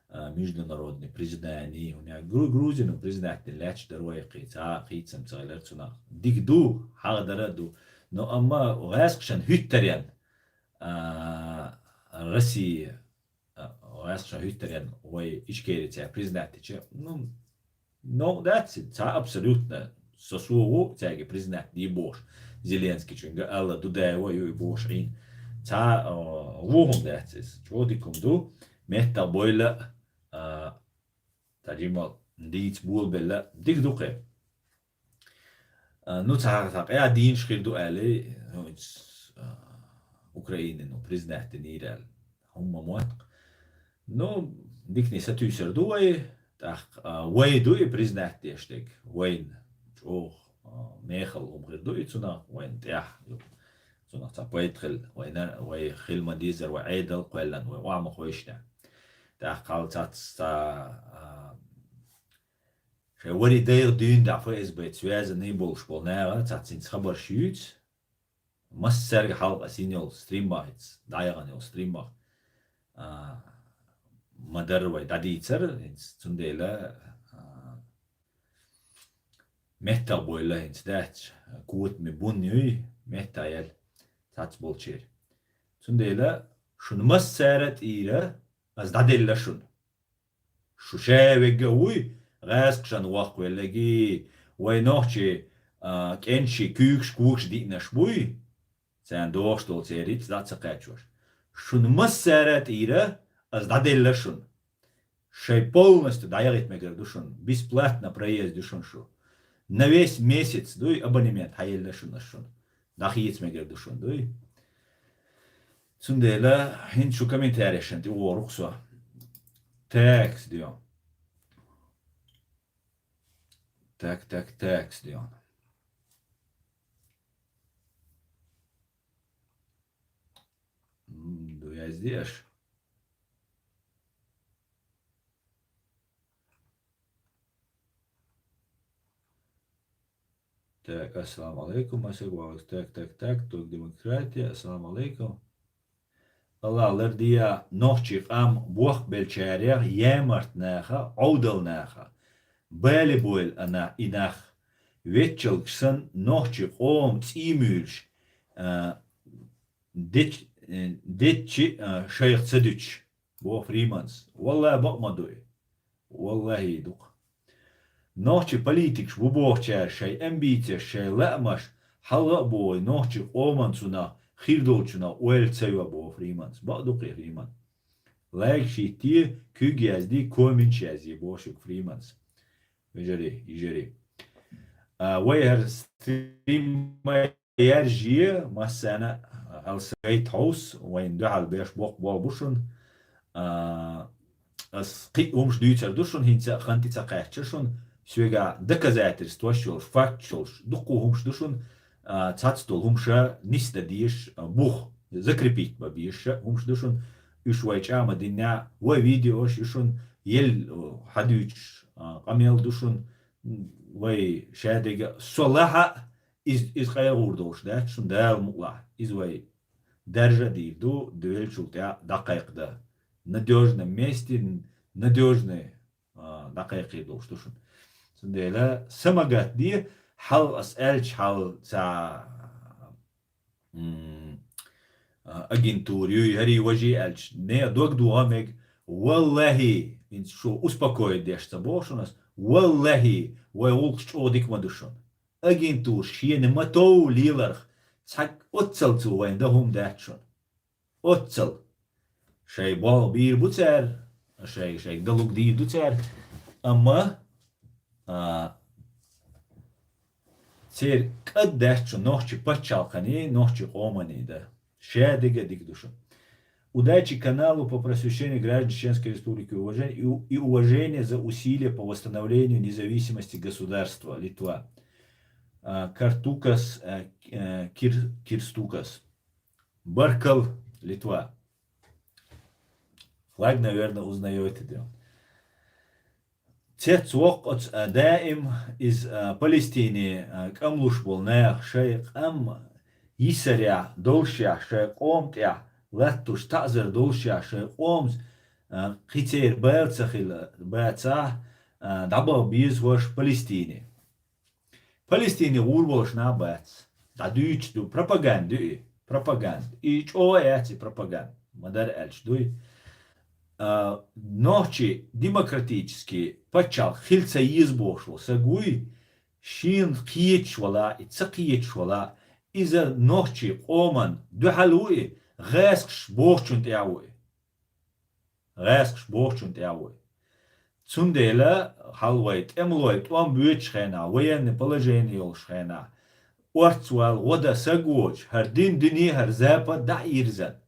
а, международный признание. ХӀунда Гру-, Грузину признать дина лаьтташ дара вай кхин, цхьа а хийцам ца хилар цунах. Дика ду, хьагӀ дара а ду. Но амма гӀаьскхашан хӀуьттарен, а, Россия, а, гӀаьскхашан хӀуьттарен вай Ичкери цара признать дича, ну, новкъа дац, цхьа абсолютно со сов ву цаьрга признать де бохуш, Зеленскийчуьнга аьлла, Дудаева ю и бохуш Ӏийна. Цхьа, а, ву хӀума дац иза. ЧӀогӀа дика хӀума ду, меттахбойла, а, цхьа жимма дийца болабелла, дика ду кхин. А, ну, цхьа, цхьа къа дийна хир ду аьлла, ну, ис, а, Украина, ну, признать динийра аьлла. ХӀумма мотт-кх. Ну, дикане сатуьйсур ду вай, тӀаккха, а, вай ду и признать деш дерг. Вайна чӀогӀа, а, мехала хӀума хир ду и цунах, вайна тӀехь. Цунах цхьа пайда хила, вайна, вай хила ма-деззара, вай Ӏедал кхоьллина, вай охьа ма хойшина. ТӀаккха хьал цац цхьа, а, шайн вари дайгӀа дуьйна дӀа ФСБ-ца связанный болуш болу наха цхьацца хӀинца хабарш юьйцу. Массаьрга хьалха ас йина йолу стримах хӀинца, дӀаяхана йолу стримах, а, ма-дарра вай дӀадийцар, хӀинца цундела, а, меттахбойла хӀинца дац, котаме бун юй, меттахъяьлла цхьацца болчеран. Цундела шуна массара а тӀера ас дӀаделла шуна. Шу ша вегга а вуй, гӀаьскхашна воккхавелларг, вай нохчий, а, кӀентий куьйгаш-когаш диънарш буй, царна догӀуш долу церан рицкъ дӀа а ца кхачош. Шуна массара а тӀера ас дӀаделла шуна. Шайн полностью дӀаяхийта мегар ду шуна. Бесплатно проезд ю шуна шу. На весь месяц дуй абонемент хьаелла шуна ас шуна. ДӀахеца мегар ду шуна дуй. Цундела хӀинца шу комментарийшна тӀе вогӀуру-кх со. Текст ю. Так, так, текст ю. М, ду язде аша. Так, ассаламу алейкум, масех валус. Так, так, так, только демократия, ассаламу алейкум. Аллах лардия нохчий къам бохбелчарех, ямарт наха, Ӏовдал наха. Бали бойла ана и нах. Веччалгаш сан нохчий къом цӀий муьйлуш, а, деч-, э, деччи, а, шайх ца дуьтуш, боху Фриманс. Валлахи, бакъ ма ду и. Валлахи, ду-кх. Нохчий политикаш бу бохучара шайн амбицеш, шайн лаамаш хьалха а бохий, нохчий къоман цунах, хир долчунах ойла ца йо, боху Фриманс. Бакъ ду-кх и, Фриман. Лайкаш йитте, куьг язде, комменташ язде, боху шуьга Фриманс. Вежарий, йижарий. А, вай хӀара стрим ма яржае, массарна а, хьал сайт хьовса, вайна дуьхьал беш боккха болх бу шуна. А, ас кхин а хӀумаш дуьйцур ду шуна, хӀинца а хан тӀе ца кхаьчча шуна, соьгахь доказательстваш йолуш, факташ йолуш, дуккха хӀумаш ду шуна, а, цхьацца долу хӀумаш нисдан дезаш, а, бух, закрепить бан безаш хӀумаш ду шуна, уьш вай чӀагӀ ма диннехь, вай видеош ю шуна, елла, а, хьадуьйцуш, а, къамел ду шуна, вай шадерг а, со лахь а, иза, иза къайгӀур долуш дац шуна, Дала мукъалахь. Иза вай даржа а дийр ду, девеллачул тӀаьхьа дӀакхайкхадан. Надёжном месте, надёжный, а, дӀакхайкхийр долуш ду шуна. Цундела са ма гатде, хьал ас аьлча хьал ца, м, а, агентура юй, хӀарий-важий аьлча, не, дог догӀа мега. Валлахи, хӀинца шу успокоить деш ца боху шуна ас, валлахи, вай гӀуллакхаш чӀогӀа дика ма ду шуна. Агентура шена ма тов леларх, цхьа оццал цо вайна дан хӀума дац шуна. Оццал. Шайн болх бийр бу цара, шай, шайга далуг дийр ду цара. Амма, а, церан кӀад дац шуна нохчий пачхьалкханий, нохчий къоманий дан. Шадерг а дика ду шуна. Удачи каналу по просвещению граждан Чеченской Республики, уважение и у-, и уважение за усилия по восстановлению независимости государства Литва. А, Картукас, а, к-, а, Кир-, Кирстукас. Баркал, Литва. Ваг, наверное, узнаёте дел. Цец воккха оцу, а, даим иза, а, Палестине, а, кӀамлуш болу нах шайн къам йисарехь долушехь, шайн къоман тӀехь латтуш таӀзар долушехь, шайн къоман, а, кхин церан бала ца хила бацахь, а, дӀабаха беза хӀорш Палестине. Палестине гӀур болуш нах бац. ДӀадуьйцуш ду. Пропаганда ю и. Пропаганда. И чӀогӀа яц и пропаганда. Ма-дарра аьлча дуй. А, нохчий демократический пачхьалкх хила ца еза бохуш волу саг вуй, шена кхеташ вала, и ца кхеташ вала, иза нохчий къоман дуьхьал ву и, гӀаскхаш бохучун тӀехь ву и. ГӀаскхаш бохучун тӀехь ву и. Цундела хьал вай тӀемалой тӀом боьдучу хенахь, военный положение йолуш хенахь, орцвала гӀо дан саг воцуш, хӀара дин дуьне, хӀара запад дӀа а йирзина,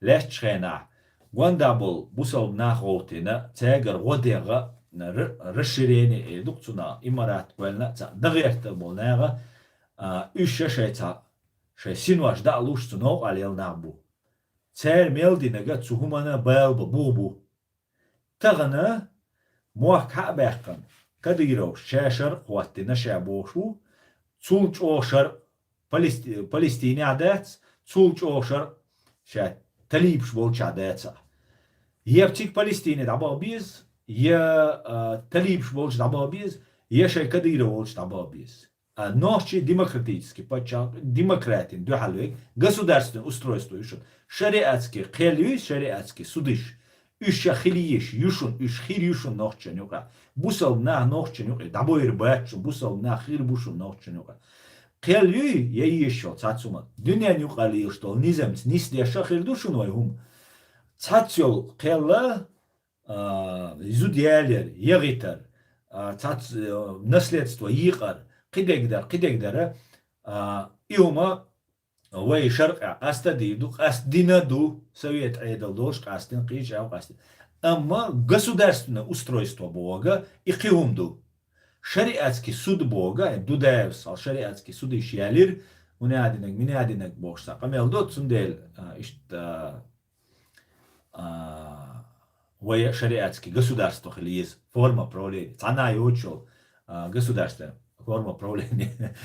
лаьттачу хенахь, гондахь болу бусалба нах гӀовттина, цаьргара гӀо дегӀа, р-, расширение эр ду-кх цунах, имарат кхоьллина а ца, дан гӀертар болу наха, а, уьш ша шайца, шайн синош дӀа а луш, цу новкъахь лелла нах бу. Цара мел динарг цу хӀуманна бала бан бух бу. Тахана мохк хьа а баьккхина, Кадыровс ша шарӀ хӀоттийна ша бохуш ву, цул чӀогӀа шарӀ Палести-, Палестинехь дац, цул чӀогӀа шарӀ ша талибаш болчохь дацахь. Я цига Палестине дӀабаха беза, я, а, талибаш болчу дӀабаха беза, я шайн Кадыров волчу дӀабаха беза. А нохчий демократический пачхьалкх, демократин дуьхьал верг, государственное устройство ю шуна. Шариатский кхел юй, шариатский судиш. Уьш ша хила езаш ю шуна, уьш хир ю шуна нохчашна юкъахь. Бусалба нах нохчашна юкъе дӀабойр бац шуна, бусалба нах хир бу шуна нохчашна юкъахь. Кхел юй, я езаш йолу цхьацца хӀума. Дуьненна юкъахь лелаш долу низамца нисдеш а хир ду шуна вай хӀума. Цхьацца йолу кхелла, а, зуда ялаяр, ягӀийтар, а, цхьацца, а, наследство йийкъар, кхидерг дар, кхидерг дара, а, и хӀума вай шарӀехь къаста дийр ду, къастдина ду, совет Ӏедал долуш къастдина, кхечу агӀор къастдина. Амма государственное устройство бохург и кхин хӀума ду. Шариатский суд бохург, Дудаевс хьал шариатский судиш ялира, хӀунда динарг, мина динарг бохуш цхьа къамел до, цундела, а, иштта, а, а, вай шариатский государство хила еза, форма правления. Цхьана йоцуш йолу, а, государственная форма правления.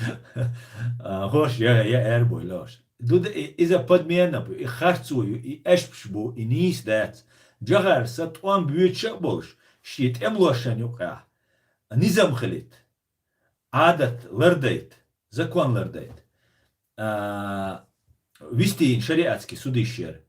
А, хӀорш я, я эр бой лош. Дуда и-, иза подмена бу, и харцо ю, и эшпаш бу, и нийса дац. Джохарса тӀом боьдуш а болуш, шен тӀемалошна юкъахь низам хилийта, Ӏадат лардайта, закон лардайта. А, вистийна шариатский судиш яра.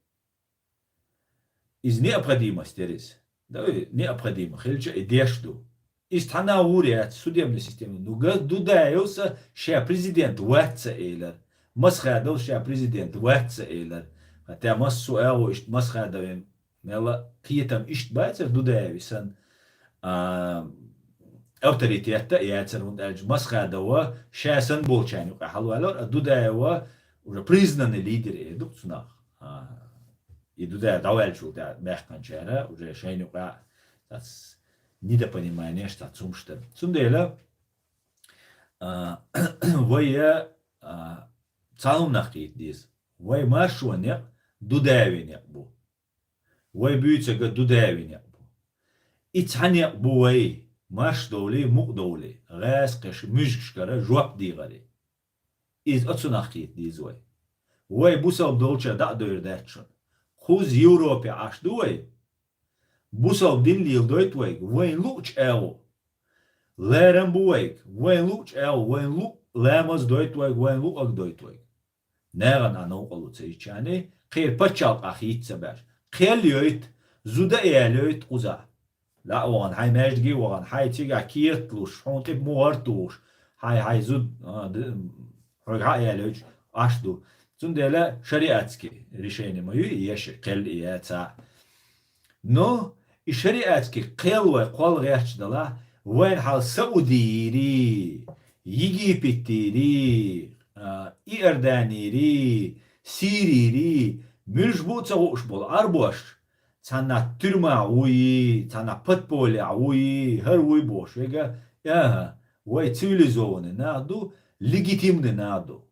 Иза необходимость яра иза. Да, и необходимо хилча, и деш ду. Иза цхьана гӀур яц, судебная система. Ну, га-, Дудаевс ша президент вац ца элира. Масхадовс ша президент вац ца элира. Хотя массо а агӀо иштта Масхадовн мел кхетам иштта бацара Дудаевн санна, а, авторитетта яцара, хӀунда аьлча Масхадов ша санна болчарна юкъа хьалаваьллера, а Дудаев уже признанный лидер эр ду-кх цунах. А, и Дудаев дӀаваьллачул тӀаьхьа баьхкинчара уже шайна юкъа цхьацца недопониманиеш, цхьацца хӀумаш дара. Цундела, а, вай, а, цхьа хӀуманах кхета деза. Вай маршо некъ Дудаевн некъ бу. Вай буьйцург Дудаевн некъ бу. И цхьа некъ бу вай, марш довлий, мукъа довлий, гӀаскхаша муьжгашкара жоп дийгӀарий. Иза оцунах кхета деза вай. Вай бусалба долчара дӀа а дойр дац шуна. Кхузза Европе Ӏаш ду вай. Бусалба дин леладойту вайга, вайна луъучу агӀо. Лерам бу вайга, вайна луъучу агӀо, вайна луъу ламаз дойту вайга, вайна луъург дойту вайга. Нагахь а новкъарло ца йича а, кхеран пачхьалкхах хӀитта ца баьш. Кхел йойту, зуда а ялойту кхузахь. Ла а вахана, хьайн маьждиге а вахана, хьайн цигахь кехат луш, хьуна тӀе мухӀар тухуш, хьайн, хьайн зуда, а, д-, хьоьга хьа а ялойтуш, Ӏаш ду. Цундела шариатский решение ма ю и, еш кхел и яц а. Но и шариатский кхел вай кхолла гӀерташ далахь, вайна хьал Саудийри, Египеттийри, а, Иорданийри, Сирийри, муьлш бу а ца хууш болу Ӏарбош, цхьаннахь тюрьмахь вуй, цхьаннахь подпольехь вуй, хӀара вуй бохуш верг, аха, вай цивилизованный нах ду, легитимный нах ду.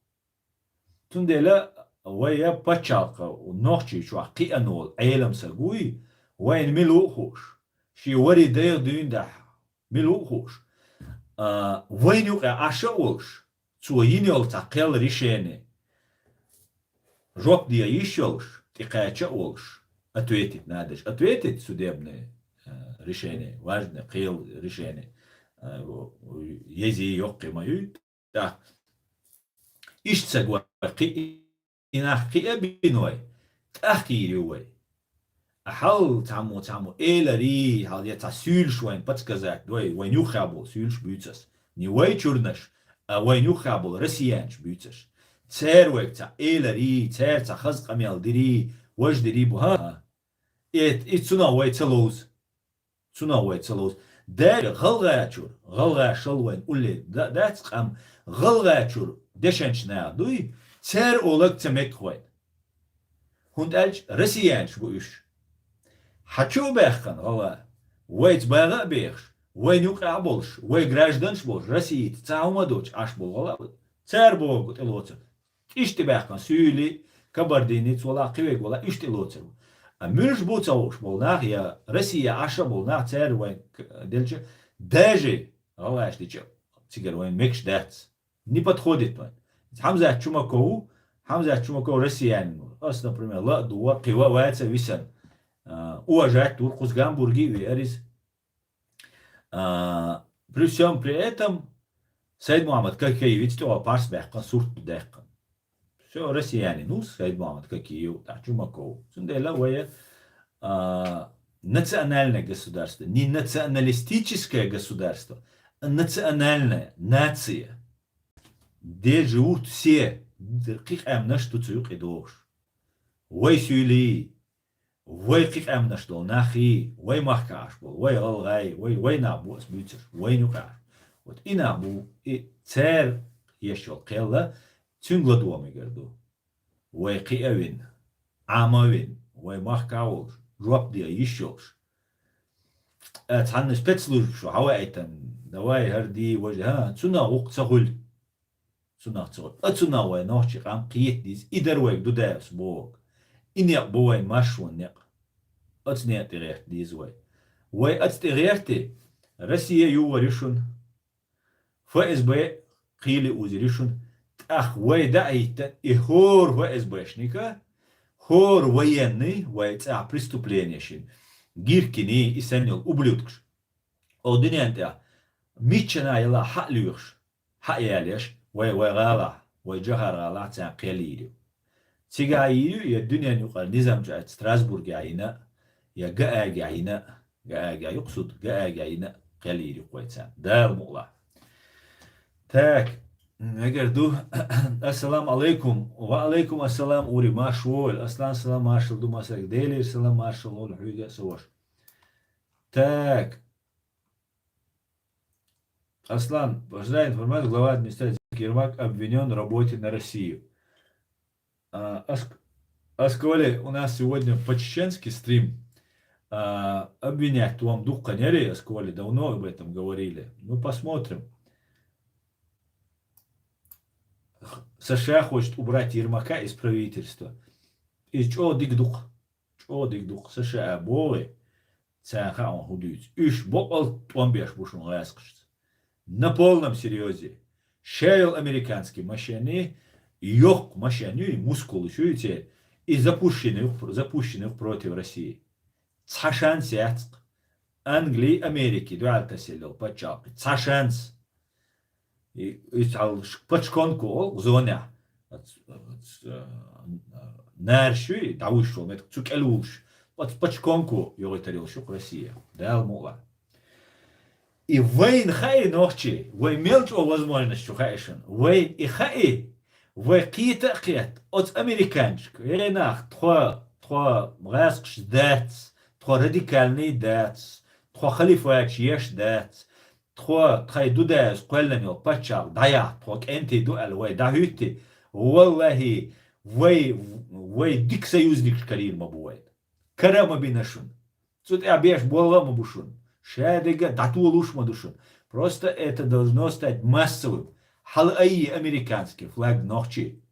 Цундела вай пачхьалкх Нохчийчохь кхиъна волу Ӏелам саг вуй, Вайна мила ву а хууш, шен вари дайгӀа дуьйна дахьа, мила ву а хууш, а, вайна юкъе Ӏаш а волуш, цо йина йолу цхьа кхел решение жоп де йиш йолуш, тӀекхача а волуш, ответить надо же. Ответить судебное, э, решение, важное, кхел решение, э, ези йоккхи ма ю. ТӀаккха иштта ца гой, кхи-, и нах кхиа бина вай, тӀаккха йийр ю вай. А хьал цхьаммо, цхьаммо эларий, хьал я цхьа суьйлуш вайн подсказать дой, вайн юххехь болу суьйлуш буьйцу ас. Не вай чурнаш, а вайн юххехь болу россиянаш буьйцу аш. Цара вайга цхьа эларий, цара цхьа хаза къамел дирий, важа дирий бу, хӀа? Э, и цунах вай ца ловза. Цунах вай ца ловза. Дера гӀалгӀачуьра, гӀалгӀашал вайн улле да-, дац къам, гӀалгӀачуьра дешанчу наха дуй, цара олаг ца мега вайн. ХӀунда аьлча россиянаш бу уьш. Хьан чу а баьхкана гӀалгӀа, вайца багӀа а бехаш, вайн юкъахь а болуш, вай гражданаш а болуш, Россица цхьа хӀума а доцуш Ӏаш болу гӀалгӀа бу. Цара боху тӀелоцург. Иштта баьхкана суьйли, кабардинец вала, кхин верг вала, иштта тӀелоцург бу. А муьлш бу ца хууш болу нах, я Россия Ӏаш а болу нах, цара вайн к-, делча, даже гӀалгӀаш дича, цигара вайн мегаш дац. Не подходит вайн. Хьамзат Чумаков ву, Хьамзат Чумаков россиянин ву. Ас, например, ла а дугӀа, кхин ва а ваца висан. А, уважать вур, кхуза Гамбурге а веара иза. А, при всем при этом Сайд-Мухьаммад Какиевица тӀехула парс баьккхина, сурт ду даьккхина. Всё, россиянин ву Сайд-Мухьаммад Какиев, тӀаккха Чумаков. Цундела вай, а, национальное государство, не националистическое государство, а национальная нация. Где живут все, кхин къаьмнаш ду цу юкъе догӀуш. Вай суьйлий, вай кхин къаьмнаш долу нахий, вай махкахь Ӏаш болу, вай гӀалгӀай, вай, вай нах бу ас буьйцурш, вайна юкъахь. Вот и нах бу, и цара еш йолу кхел а, цуьнга ладогӀа мегар ду. Вай кхиа а вина, Ӏама а вина, вай махкахь а волуш, жоп де йиш йолуш. А, цхьанна спецслужбаша хьаваийтина, давай, хӀара де, важа, хӀа, цунах гӀуллакх ца хуьлу. Цунах ца хуьлу. А цунах вай нохчийн къам кхета деза. И дара вайга Дудаевс бохург. И некъ бу вайн маршонан некъ. Оцу некъа тӀе гӀерта деза вай. Вай оцу тӀе гӀерти, Россия юхар ю шуна. ФСБ кхийла узур ю шуна. ТӀаккха вай дӀа а хӀиттина, и хӀора ФСБшника, хӀора военный вай цӀахь преступление шина, Гиркиний, и санна йолу ублюдкаш. Оха дуьнен тӀехь миччанахь ялахь хьа а лоьхуш, хьа а ялеш, вай, вай гӀалахь, вай Джохар-гӀалахь царна кхел йийр ю. Цигахь йийр ю, я дуьненан юкъара низам чу а, Страсбургехь йина, я Гаагехь йина, Гаагехь ю-кх суд, Гаагехь йина кхел йийр ю-кх вай царна. Дала мукъ лахь. Так, мегар ду. Ассаламу алайкум. Ва алайкум ассалам, ури, марша вогӀийла. Аслан, салам маршалла ду массаьрга. Делера салам маршалла волу хьоьга а, сан ваша. Так. Аслан, поздравляю информацию. Глава администрации Ермак обвинён в работе на Россию. А, Аск-, Асколи, у нас сегодня по-чеченски стрим. А, обвинять вам дукха нери, Асколи, давно об этом говорили. Ну, посмотрим. США хочет убрать Ермака из правительства. Из чӀогӀа дика ду-кх. ЧӀогӀа дика ду-кх. США бохий, царна хаьа хӀун дуьйцу. Уьш бакъал тӀом беш бу шуна гӀаскхашца. На полном серьёзе. Ша йолу американский машенный, йоккха машен ю, и мускулаш ю и церан, и запущенный ю-кх, запущенный ю-кх против России. Цхьа шанс яц-кх. Англии, Америкии дуьхьал тасаелла йолу пачхьалкх. Цхьа шанс. И, и цхьа ш-, Пачконку олу зонехь. Ац-, ац-, а, нараш ю, и дӀавуьйш волу меттиг, цу кӀел вулуш. Пач-, Пачконку йогӀуьйтур йолуш ю-кх Россия. Дала мукъ лахь. И вайна хаьий, нохчий, вай мел чӀогӀа возможность чу хаьий шуна. Вайна и хаьий, вай кхета а кхетта, оцу американчик, хӀей нах, тхо, тхо гӀаскхаш дац, тхо радикальный дац, тхо халифаташ еш дац, тхо тхайн Дудаевс кхоьллина йолу пачхьалкх дӀаяхьа, тхо кӀентий ду аьлла вай дӀахӀуьттий, валлахӀи, вай, вай дика союзникаш карийр ма бу вайна. Кара а ма бина шуна. Цу тӀехь беш болу а ма бу шуна. Шадерг а дӀатолуш а ма ду шуна. Просто это должно стать массовым. Хьала айъа американский флаг, нохчий.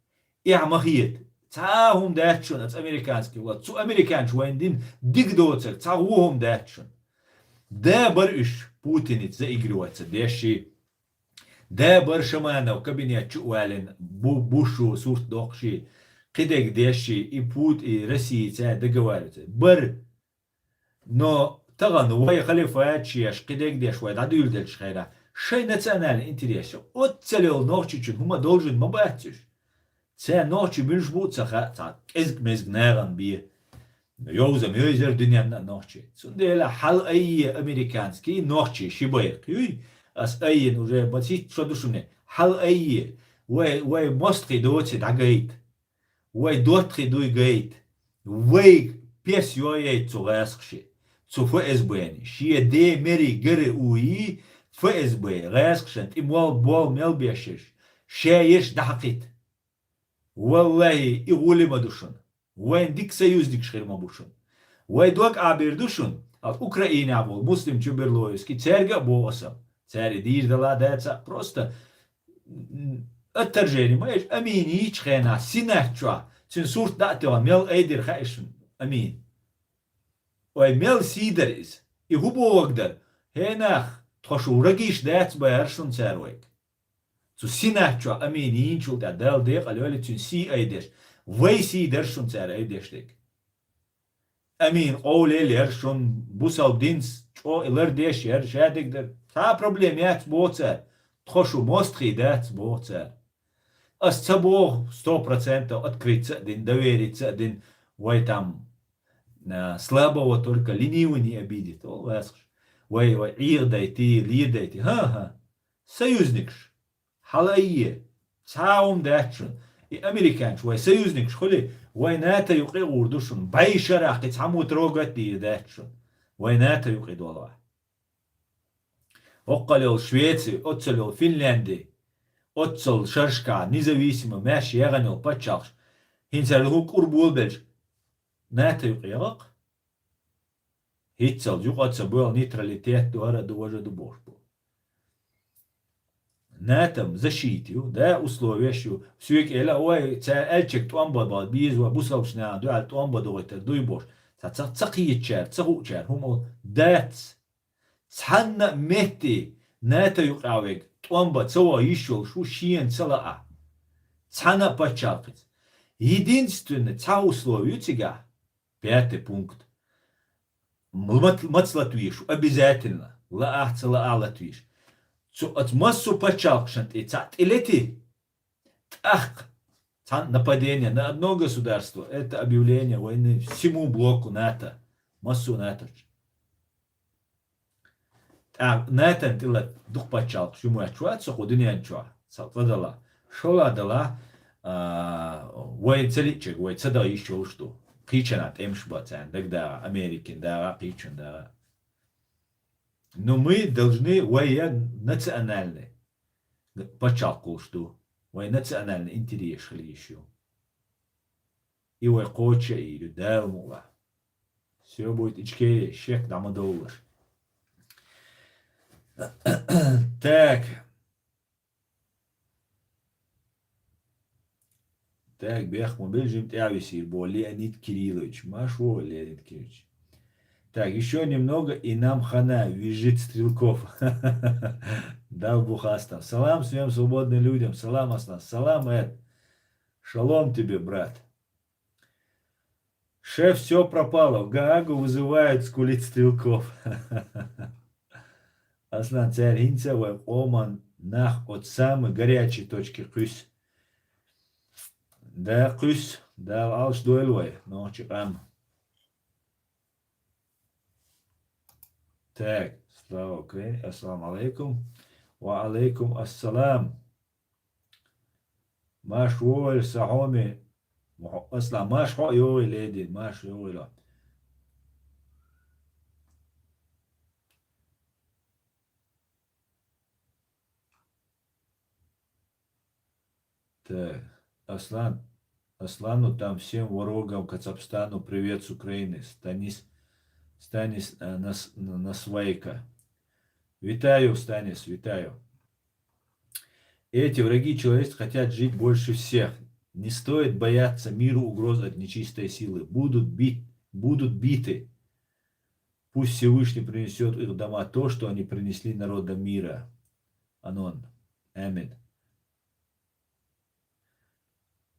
Эхь ма хета. Цхьа а хӀума дац шуна, ас американский вла. Цу американцаша вайна дина дика доцург цхьа а хӀума дац шуна. Да бар уьш Путиница заигрываться деш ши. Да бар Шаманов кабинет чу а валина, бу-, бушу сурт доккхуши, кхидерг деши, и Пут-, и Россия цаьрца договариваться. Бар. Но тахана вай халифат шеш, кхидерг деш вай дӀадуьйладелча хенахь, шайн национальный интерес, оццал йолу нохчичун хӀума должен ма бац уьш. Церан нохчий муьлш бу а ца хаьа, цхьа кӀезиг-мезиг нахана бен. Йовза-моьзар дуьненна а нохчий. Цундела хьала айе американский нохчий ши байкх. Юй, ас айина уже бацитта шо ду шуна. Хьала айе, вай, вай мостагӀий доций дӀагайта. Вай доттагӀий дуй гайта. Вай пес йояйта цу гӀаскхаши, цу ФСБ-ни. Шен ден мери гара уйи ФСБ, гӀаскхашна тӀе мол, бол мел бешаш, ша еш дӀахьакхита. Валлахи, и гӀули ма ду шуна. Вайн дика союзникаш хир ма бу шуна. Вай дог Ӏабийр ду шуна, а Украинехь болу Муслим Чуберлоевский, цаьрга а боху аса. Цара и дийр дала дацахь, просто, м, отторжение ма еш, Амин йийчу хенахь, Синат чохь, цуьнан сурт дӀа а тоьхна, мел айдира хаьа шуна Амин. Вай мел сий дара иза. И хӀун бохург дара? ХӀенах, тхо шу врагиш дац бахара шуна цара вайга. Цу Синат чохь Амин йийначул тӀаьхьа Далла декъала йойла цуьнан сий айдеш, вай сий дара шуна цара айдеш дерг. Амин къовлаелла яра шуна, бусалба динца чӀогӀа лардеш яра, шадерг дара. Цхьа а проблема яц боху цара, тхо шу мостагӀий дац боху цара. Ас ца боху сто процентов открыться а дина, довериться а дина, вай там, а, слабого только ленивый не обидит, олу гӀаскхаша. Вай, вай Ӏехадайтий, ледайтий. ХӀан-хӀа. Союзникаш. Хьала айе. Цхьа а хӀума дац шуна. И американцаш вай союзникаш хуьлий, вай НАТО юкъе а гӀур ду шуна. БӀе шарахь кхин цхьаммо трогать дийр дац шуна. Вай НАТО юкъе долахь. ХӀоккхул йолу Швеци, оццул йолу Финлянди, оццул шаршкахь независимо маьрша яхана йолу пачхьалкхаш, хӀинца хӀара хӀун кӀур болабелча, НАТО юкъе яхакх. ХӀинццалц юкъа ца боьлху, нейтралитет ду, хӀара ду, важа ду бохуш бу. НАТО-м защита ю, да, условияш ю. Соьга эла, ой, цара аьллачуьнга тӀом бан беза вай, бусалбачу нахана дуьхьал тӀом бан дохуьйтур дуй бохуш. Цхьа ца, ца кхетачара, ца хуучара хӀума дац. Цхьанна а метте НАТО юкъахь верг тӀом бан ца ваха йиш йолуш ву шена ца лаахь. Цхьана а пачхьалкхица. Единственный цхьа условие ю цигахь. Пятый пункт. М-, мат-, маца латвийш ву? Обязательно. Лаахь, ца лаахь латвийш. Цу, оцу массо а пачхьалкхашна тӀе цхьаъ тӀелети, тӀаккха цхьаъ нападение на одно государство, это объявление войны всему блоку НАТО. Массо а НАТО-чу. ТӀаккха НАТО-н тӀе латта дукха пачхьалкхаш ю моьттуш вац со кху дуьнен чохь, сан цӀа далахь. ШолгӀа далахь, а, вай ца лиъчарг вай ца даха йиш йолуш ду. Кхечанхьа тӀемаш бан царна дагадагӀа, Америкин дагӀа, кхечун дагӀа. Но мы должны, вай я национальный пачхьалкх хуьлуш ду. Вай национальный интересаш хила йиш ю. И вай кхочуш а ийр ю, Дала мукъ лахь. Всё будет ичкери, шек дӀа ма довлалаш. Так. Так, бехк ма била, жима тӀаьхьа висийр бу Леонид Кириллович. Марша вогӀийла, Леонид Кириллович. Так, ещё немного, и нам хана, визжит Стрелков. Дал бу хастам. Салам всем свободным людям. Салам, Аслан. Салам, Эд. Шалом тебе, брат. Шеф, всё пропало. В Гаагу вызывают, скулит Стрелков. Аслан, цара хӀинца а вай къоман нах оцу самой горячей точки кхуьссу. Да, кхуьссу. Дала Ӏалаш дойла вай, нохчи къам. Так, слава Украине, ассаламу алейкум. Ва алейкум ассалам. Марша вогӀийла, сан хьоме. Мухь-, Аслан, марша хьо а йогӀийла, Эдин, марша йогӀийла. Так, Аслан, Аслану там всем ворогам Кацапстану привет с Украины. Станис, Станис, э, Нас-, Насвайка. Витаю, Станис, витаю. Эти враги человечества хотят жить больше всех. Не стоит бояться миру угроз от нечистой силы. Будут бит, будут биты. Пусть Всевышний принесет их дома то, что они принесли народам мира. Анон. Амин.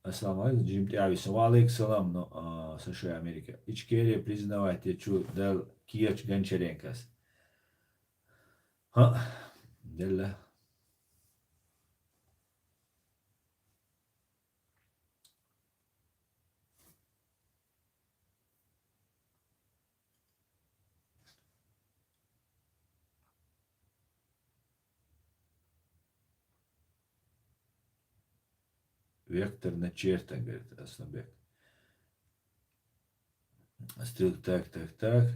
Ассаламу алейкум, Джим Тяви. Ва алейкум салам, но, а, США, Америка. Ичкерия признавать, я чу дал Киевич Гончаренкос. Ха, делла. Вектор начертан, говорит Асланбек. Стрел-, так, так, так.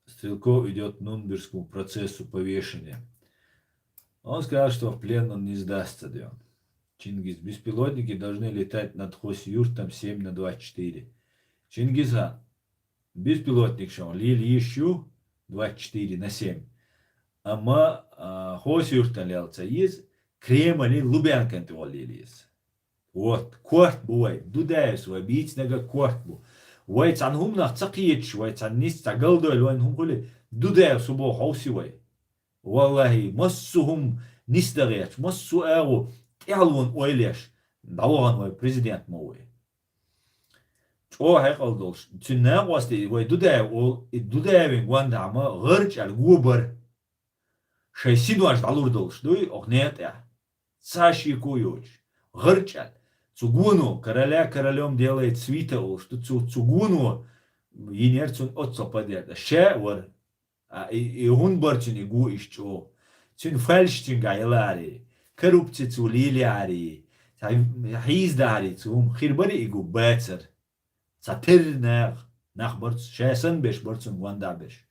Стрелков идет к Нюрнбергскому процессу повешения. Он сказал, что в плен он не сдастся, да. Чингис, беспилотники должны летать над Хасавюртом семь на двадцать четыре. Чингисхан, беспилотникаш лелаеш ю двадцать четыре на семь. Амма, а, Хасавюртан лелац из, Кремлан Лубянкан тӀа лелаеш. Вот, корта бу вай, Дудаевс вай бийцинарг корта бу. Вай цхьан хӀуманах ца кхеташ, вай цхьан нийсса ца галдойла вайна хӀума хуле, Дудаевс фу боху хьовсий вай. Валлахьи, массо а хӀума нийсдагӀа еш, массо а агӀо тӀаьхьалонна ойла еш, дӀавахана вай президент ма ву вай. ЧӀогӀа хьекъал долуш, цуьнан накъостий вай Дудаев олу, и Дудаевн гондахьа ма гӀарчӀ аьлла го бара. Шайн синош дӀалур долуш дуй, оха некъа тӀехь. Цхьа шеко йоцуш. ГӀарчӀ аьлла. Цу гоно, короля королём делает свита олуш ду, цу, цу гоно йинера цунна оццул падер. Ша а вара. А, и, и хӀунда бара цуьнан и го иштта чӀогӀа? Цуьнан фальш цуьнгахь ялахьарий, коррупци цо лелахьарий, цхьа хьийза дахьарий цу хӀума? Хир барий и го? Бацара. Цхьа терра наха, нах бара цу, ша санна берш бара цунна гондахьа берш.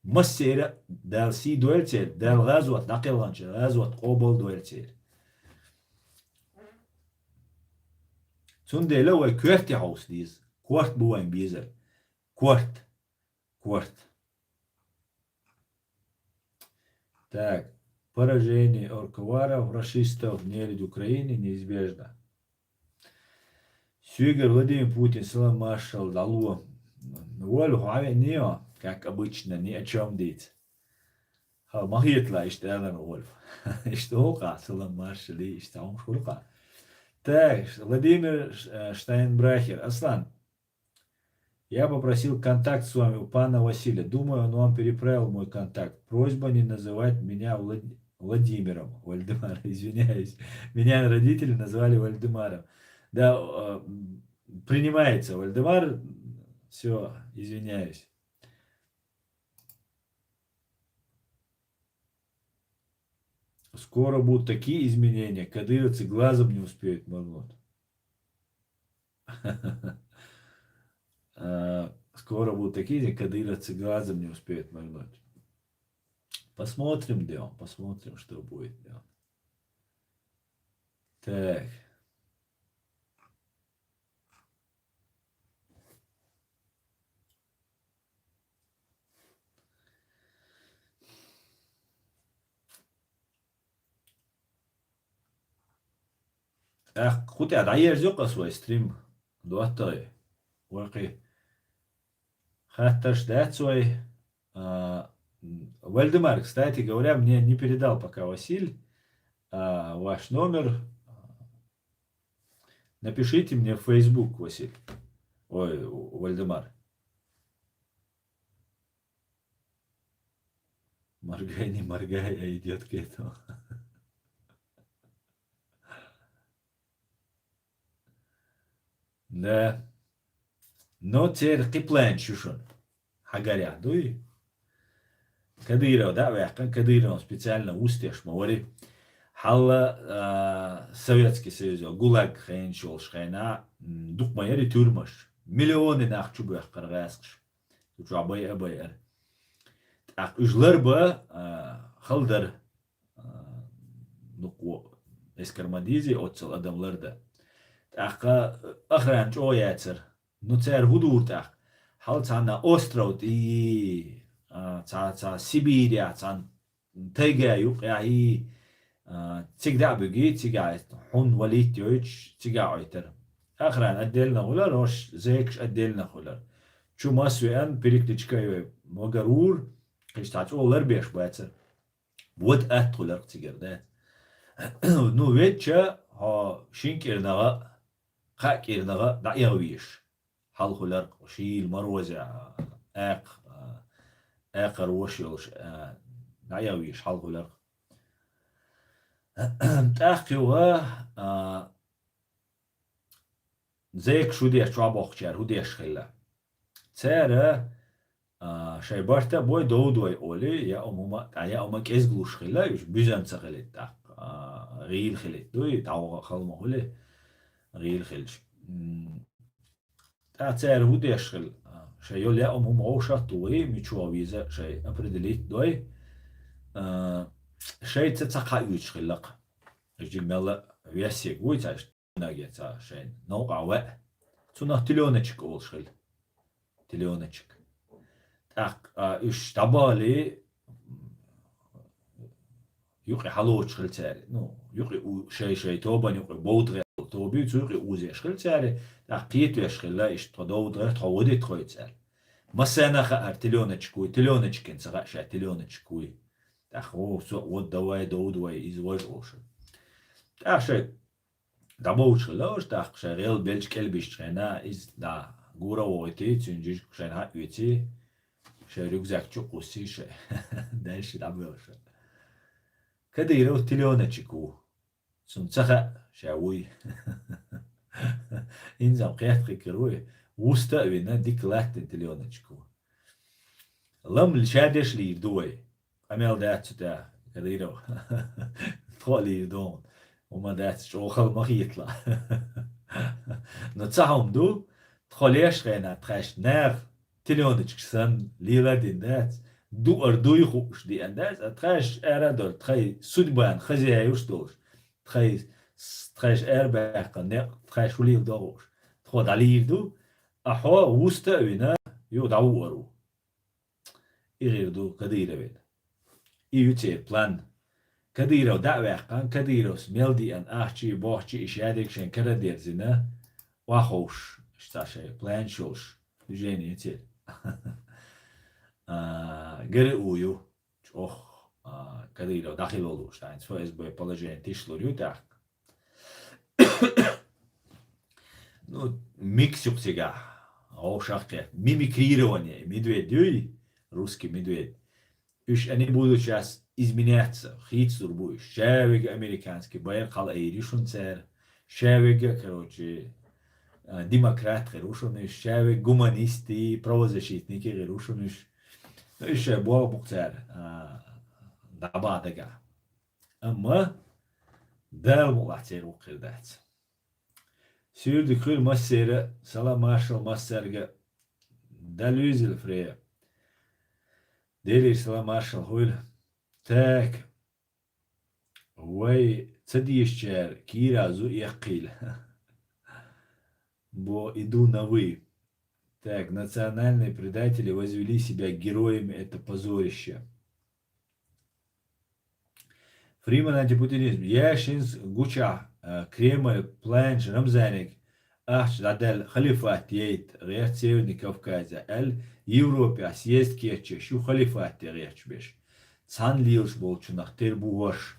Массеран а Дала сий дойла церан, Дала гӀазот дӀакхелханчу гӀазот къобал дойла церан. Цундела вай коьрте хьовса деза. Корта бу вайн безар. Корта. Корта. Так. Поражение орковаров, рашистов, нелюдь Украины неизбежно. Соьгара Владимир Путин, салам-маршалла, дӀало. Вольф, хьо веанехьа, как обычно, ни о чём дийца. Хьо ма хеталахь, иштта аьлла Вольф. Иштта ву-кх, салам-маршалла, иштта хӀумаш хуьлу-кх. Так, Владимир Ш-, э, Штайнбрахер. Аслан, я попросил контакт с вами у пана Василия. Думаю, он вам переправил мой контакт. Просьба не называть меня Влад-, Владимиром. Вальдемар, извиняюсь. Меня родители назвали Вальдемаром. Да, э, м, принимается, Вальдемар. Всё, извиняюсь. Скоро будут такие изменения, кадыровцы глазом не успеют моргнуть. Э, скоро будут такие, кадыровцы глазом не успеют моргнуть. Посмотрим, да, посмотрим, что будет, да. Так. ТӀаккха кху тӀехь дӀаерзайо-кх ас вай стрим, доттагӀий. Вай кхин хаттарш дац вай? А, м, Вальдемар, кстати говоря, мне не передал пока Василь, а, ваш номер. Напишите мне в Facebook, Василь. Ой, Вальдемар. Моргай, не моргай, а идёт к этому. Да. Но церан кхин планаш ю шуна. Хьагарехь дуй? Кадыров дӀа а ваьккхина, Кадыровна специально вустеш ма вари. Хьалла, а, Советский Союз, ГУЛАГ хенаш йолуш хенахь, м, дукха ма яри тюрьмаш. Миллионы нах чу боьхкара гӀаскхаш. Цу чохь байа а байара. ТӀаккха уьш ларба, а, хала дара. А, дукха эскар ма дийзи, оццул адам лардан. ТӀаккха охрана чӀогӀа яцара. Ну, цара хӀун дора тӀаккха? Хьал цхьана остров тӀе, а, цхьа, цхьа Сибирехь, цхьана тайга юккъехь, а, цига дӀа а буьгий, цигахь хьун валийта йойтуш, цигахь Ӏойтара. Охрана отдельно хуьлар, хӀорш зекаш отдельно хуьлар. Чу масса веан, перекличка йой, вагар вур, кхиш цхьа чӀогӀа ларбеш бацар. Вот атта хуьлар цигара, да. Ну, веча, хьо шин кӀирнагӀа, кхаа кӀирнагӀа дӀаэгӀа веш. Хьал хуьлар шийла морозя, аькх-, а, аькхар вош йолуш, а, дӀаэгӀа веш хьал хуьлар. ТӀаккха юха, а, зекаш хӀу деш, чохь боккхучара хӀу деш хилла. Цара, а, шайн барта а бой, дов а дой олий, яа хӀума, а, яа хӀума кӀезгалуш хилла, уьш буьзанца хилийта тӀаккха, а, гӀийла хилийта дуй, дӀаваха хала ма хуьлий, гӀийла хилча. М, ТӀаккха цара хӀу деш хилла, а, шайн йолу яа хӀума вовшах а тухий, мича ваха веза шайн определить дой, а, шайца цхьа кхаъ оьцуш хилла-кх. Жиг мелла весиг вуй цхьа, наге цхьа шайн новкъахь ваьа. Цунах Телёночек олуш хилла. Телёночек. ТӀаккха, а, уьш дӀабахалий, юкъе хьалоцуш хилла цара. Ну, юкъе у-, шай-шай тобан юкъе бовдагӀе тоба ю, цу юкъе узеш хилла цара. ТӀаккха кхетавеш хилла, иштта тхо довдагӀе, тхо вади тхоьца аьлла. Массарна а хаьара Телёночек вуй, Телёночекна ца хаьа ша Телёночек вуй. ТӀаккха, о, со а вади, давай, довда вай, иза важа олуш. ТӀаккха шай дӀабовлуш хилла уьш, тӀаккха шайн гӀел белча кӀелбисчу хенахь, иза дӀа гура а вохуьйтий, цуьнан жижиг шайна хьаоьций, шайн рюкзак чу а кхуссий, шайн дальше дӀабоьлхуш. Кадыров Телёночек ву. Цунна ца хаьа, ша вуй. ХӀинца-м кхетта хир вуй. Вуста а вина, дика латтина Телёночек ву. Лам ша деш лийр ду вай. Къамел дац цу тӀехь, Кадыров. Тхо а лийр ду хьуна. ХӀума дац, чӀогӀа хала ма хеталахь. Но цхьа хӀума ду, тхо леш хенахь тхаьш наха Телёночек санна лела а дина дац, дуар дуй хууш деана дац, а тхаьш ара а дора, тхайн судьбана хозяеваш долуш, тхайн, тхаьш арабаьккхина некъ, тхаьш хӀу леладо хууш. Тхо дӀалийр ду, а хьо вуста а вина, юха дӀавуур ву. И хир ду Кадыровна. И ю церан план. Кадыров дӀа а ваьккхина, Кадыровс мел деана ахчий, бохчий, и шадерг шайн кара а дерзина, охьаховшуш, цхьа шайн планаш йолуш, движение ю церан. А, ГРУ ю, чӀогӀа, а, Кадыров дӀахила лууш, хӀинца ФСБ положение тишлур ю тӀаккха. Ну, микс ю-кх цигахь, вовшах а кхетта. Мимикрирование, медведь юй, русский медведь. Уьш они будут щас изменяться, хийцалур бу уьш. Ша верг американский байракх хьала айийр ю шуна цара. Ша верг, короче, а, демократ хир ву шуна уьш. Ша верг гуманистий, правозащитникий хир ву шуна уьш. Ну, уьш шайн болх бу-кх цара, а, дӀабаха дагахь. Амма Дала мукъалахь церан ву-кх хир дац. Суьйре дика хуьлда массеран, салам маршалла массаьрга, Далла везийла, Фрея. Делера салам маршалла хуьлда. Так. Вай ца дезачара кийра зу эккхийла. Бо иду на вы. Так, национальные предатели возвели себя героями, это позорище. Фриман антипутинизм. Яшинс гучахь, а, Кремль планча Рамзаниг ахча дӀадаьлла халифат яйта гӀерта Северный Кавказе аьлла, Европехь съезд кечъеш ю халифат де гӀерташ берш. Цхьаьна лелаш болчунах тера бу ваш.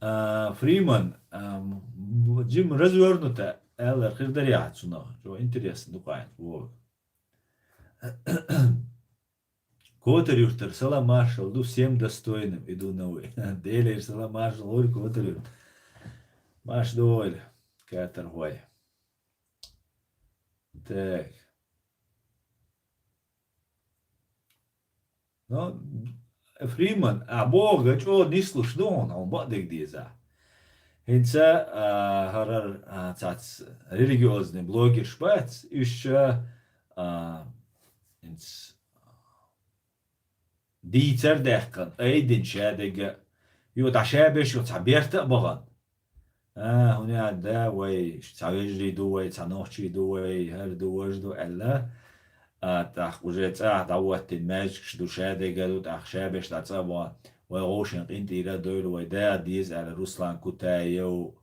А, Фриман, а, м, Джим развернуто аьллар хир дарий хьан цунах? Чо интересно ду кхайна, Вова. Котар-Юртара салам маршалла ду всем достойным, иду на вы. Делера салам маршалла хуьлда Котар-Юрт. Марш догӀийла, катархой. Так. Ну, Фриман, а боху чӀогӀа нислуш ду хьуна, хьуна бакъдерг деза. ХӀинца, а, хӀара, а, цац религиозный блогерш бац, уьш, а, хӀинца дийцар даьккхина, айдина шадерг а, ю дӀа шабеш ю цхьа берта а бахана. А, хӀунда аьлла, да, вай цхьа вежарий ду, вай цхьа нохчий ду, вай хӀара ду, важа ду аьлла. А, тӀаккха уже цӀахь дӀахӀоттийна маьждигаш ду, шадерг а ду, тӀаккха шабеш дӀа цӀа а бахана. Вай гӀовшийн къинтӀера а дойла, вай да деза аьлла, Руслан Кутаев,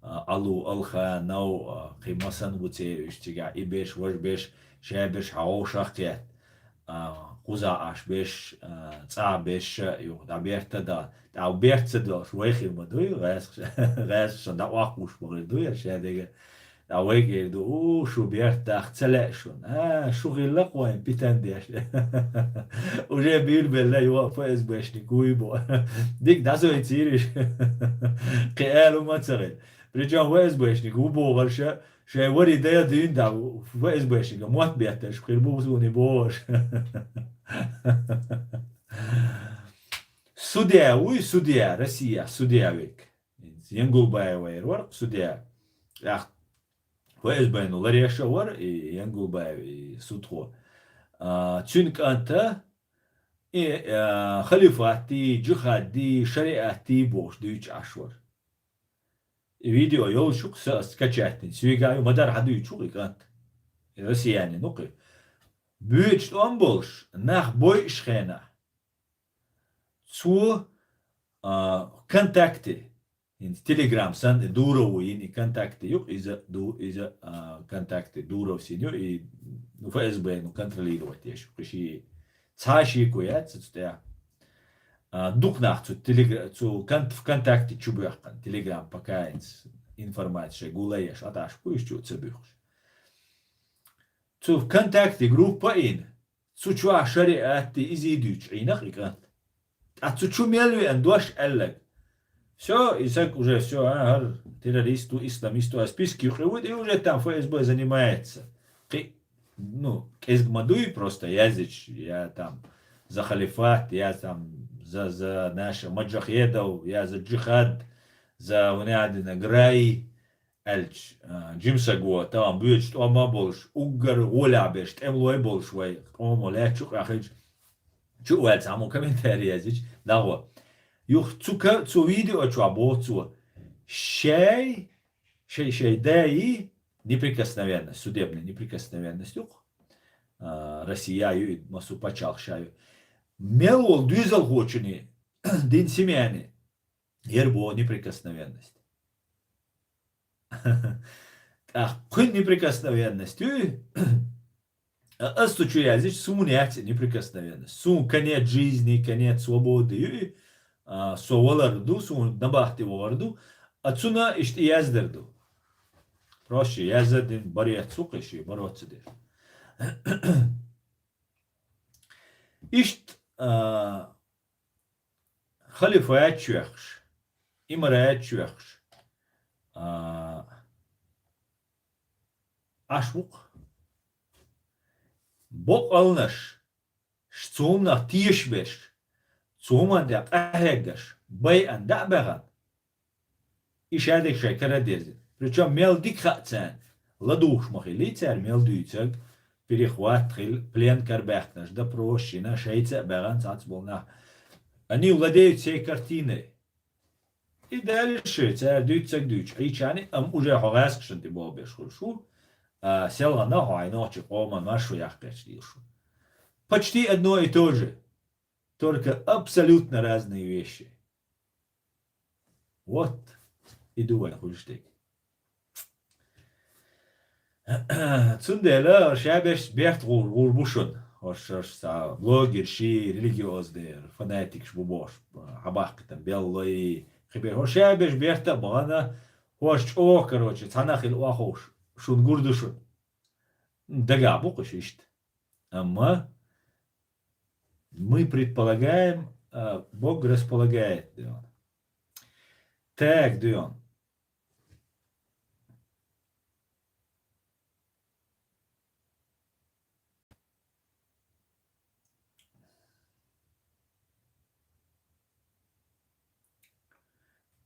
а, Алу, Алханов, а, кхин масанна ву церан уьш цигахь, и берш, важа берш, шаьберш хьагӀовшах кхетта, а, кхузахь Ӏаш берш, а, цӀахь берш а, юха дӀа берта а дан. ТӀаккха берта ца доьлхуш, вай хир ма дуй, гӀаьскхаша, гӀаьскхаша дӀакъовкхуш ма хир дуй, ша дега. ТӀаккха вайга эр ду: «У, шу берта даха ца лаьа шуна? А, шу хилла-кх вайн питан деш». Уже буьйлабелла, юха ФСБшник вуй бо. Дика дӀасойцийра уьш. Кхин ала хӀума а ца хилла. Причём ФСБшник ву бохурш, шайн вари дайа дуьйна да, ФСБшника мотт бетташ хир бу суна бохурш. Судья вуй, судья, Россия, судья верг. Янгулбаев вара судья. ТӀаккха ФСБ-ну ларъеш а вара и Янгулбаев, и судхо. А, цуьнан кӀанта и, а, халифатти, джихадди, шариатти бохуш дуьйцуш Ӏаш вара. И видео йолчу-кх, сан ас качать дина. Соьга а ю, ма-дарра хьан дуьйцуш ву-кх и кӀант. И россиянин ву-кх и. Боьдучу тӀом болуш, нах бойуш хенахь, цо, а, ВКонтакте, хӀинца Telegram санна, и Дуров ву йина и ВКонтакте ю-кх, иза ду-, иза, а, ВКонтакте Дуров син ю, и, ну, ФСБ, ну, контролировать еш ю-кх и ши, цхьа шеко яц цу тӀехь. А, дукха нах цу Телегра-, цу кон-, ВКонтакте чу боьхкина, Telegram пока хӀинца информаци шайн гулъеш, а тӀаш бу уьш чу а ца буьхкуш. Цу ВКонтакте группа а йина, цу чохь шариатти иза дуьйцуш Ӏийна-кх и кӀант. Ткъа цу чу мел веана дош аьлларг: «Всё, и саг уже всё, а, хӀара террорист ву, исламист ву, а списки юкъа ву, и уже там ФСБ занимается». Кхин, ну, кӀезиг ма дуй, просто яздича, я там за халифат, я там за, за наша маджахедов, я за джихад, за хӀунадина грай, аьлча, а, жимсаго, тахана боьдучу тӀом а болуш, уггар гӀолехь берш, тӀемалой а болуш вай, къомо лаьттачу а къахьийча, чу а ваьлла цхьаммо комментарий яздича, дагӀо. Юха цу ка-, цу видео чохь боху цо, шай, шай, шай даи неприкосновенность, судебная неприкосновенность ю-кх, а, Россия ю, и массо пачхьалкхаш ю. Мел волу доьзалхочунна дина семьяне яра боху неприкосновенность. ТӀаккха кхуьнан неприкосновенность ю, а ас цу чу яздича, суна яц и неприкосновенность. Суна конец жизни, конец свободы ю, а, со валар ду, суна набахте вахар ду, а цунна иштта яздар ду. Проще, яздар дина барец ву-кх и шен, бароц ца деш. Иштта, а, халифат чоьхкуш, имарат чоьхкуш, а, Ӏаш ву-кх. Бокъалнаш, ш-, цу хӀуманах тешаш берш, цу хӀуманна тӀе къахьегнарш, байъина дӀа а баьхна, и шадерг шайн кара а дерзина. Причём мел дика хаьа царна, ладугӀуш ма хиллий цара мел дуьйцург, перехват хилла, плен карабаьхкинарш, допрос йина, шайца а баьхна цхьацца болу нах. Они владеют всей картиной. И дальше цара дуьйцург дуьйцуш Ӏийча, амма уже хьо гӀаьскхашна тӀе болх беш хуьлуш ву, а, селхана хьо хьайн нохчийн къоман маршо яккха гӀерташ лелаш ву. Почти одно и то же, только абсолютно разные вещи. Вот и ду вайн хуьлуш дерг. Цундела шаберш берта гӀур, гӀур бу шуна. ХӀорш, хӀорш цхьа блогерш, религиозный фанатикаш бу бохуш, хьабаккхийтина беллой, кхиберш. ХӀорш шаберш берта а бахана, хӀорш чӀогӀа, короче, цхьанна хила охьаховш, шуна гур ду шуна. Дагахь бу-кх уьш иштта. Амма мы предполагаем, а Бог располагает, дуьйна. Так, дуьйна.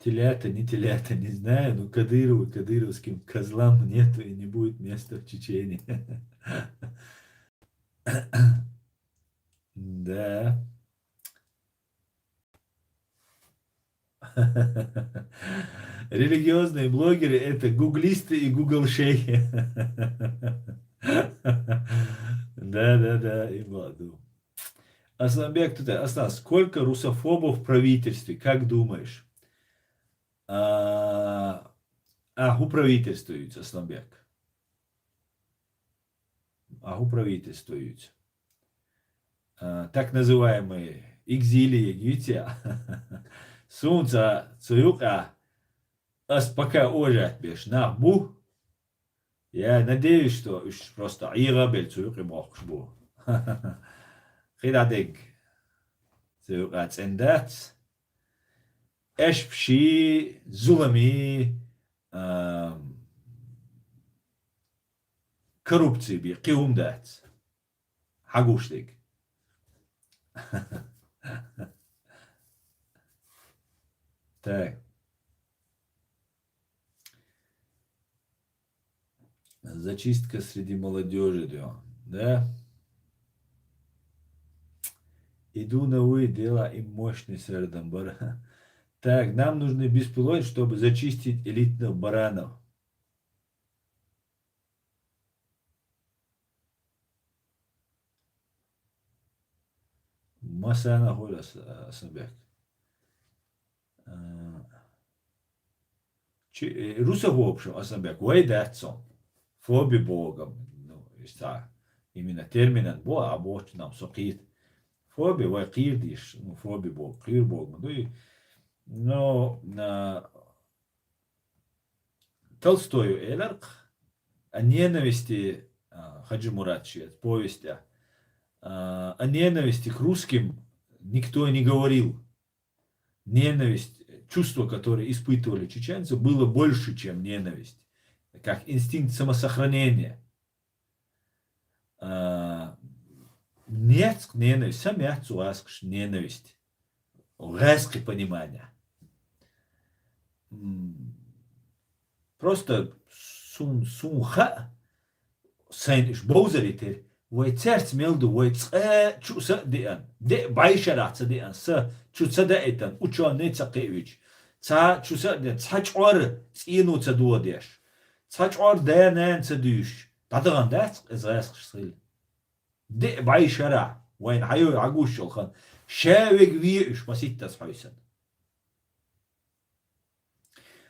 Телята, не телята, не знаю, но Кадырову, кадыровским козлам нету и не будет места в Чечении. Да. Религиозные блогеры — это гуглисты и гуглшейхи. Да, да, да, и баду. Асланбек, тут, Аслан, сколько русофобов в правительстве, как думаешь? А, а хӀу правительствуется, Асланбек? А хӀу правительствуется? А, так называемые экзилии, видите? Сунца цу юкъа ас пока уважать беш нах бу. Я надеюсь, что уж просто Ӏийгъа бел цу юкъе бохкуш бу. Хиладег цу юкъа цӀендац. Эшпши, зулами, а, коррупция би, кхиум дац. Хьагуш дег. Так. Зачистка среди молодежи, да. Да. Иду на вы, дела им мощный сэрдам бар. Так, нам нужны беспилотники, чтобы зачистить элитных баранов. Масана хула Асанбек. Чи, э, русофоб шо Асанбек, вай дац сон. Фоби богам, ну, иста, именно терминан бо, а бочу нам со кхийт. Фоби вай кхийр диш, ну, фоби бог, кхийр бог, ну, и, ну, на, Толстою эларх, о ненависти, а, Хаджи Мурат шиет, повестя, а, о ненависти к русским никто не говорил. Ненависть, чувство, которое испытывали чеченцы, было больше, чем ненависть, как инстинкт самосохранения. А, нецк ненависть, са мецк гӀаскаш ненависть. ГӀаскхи понимание. М, просто сун, сун ха, сайн иш бовзари тер. Вай церц мел ду, вай цкъа чу са диан. Де байшара ца диан, са чу ца даитан, учёный ца кхевич. Ца чу са диан, ца чор цину ца дуадеш. Ца чор да нан ца душ. Дадаган дац, из гӀаскаш схил. Де байшара, вайн хьайой хьагуш шолхан. Ша вег виуш маситтас хьойсан.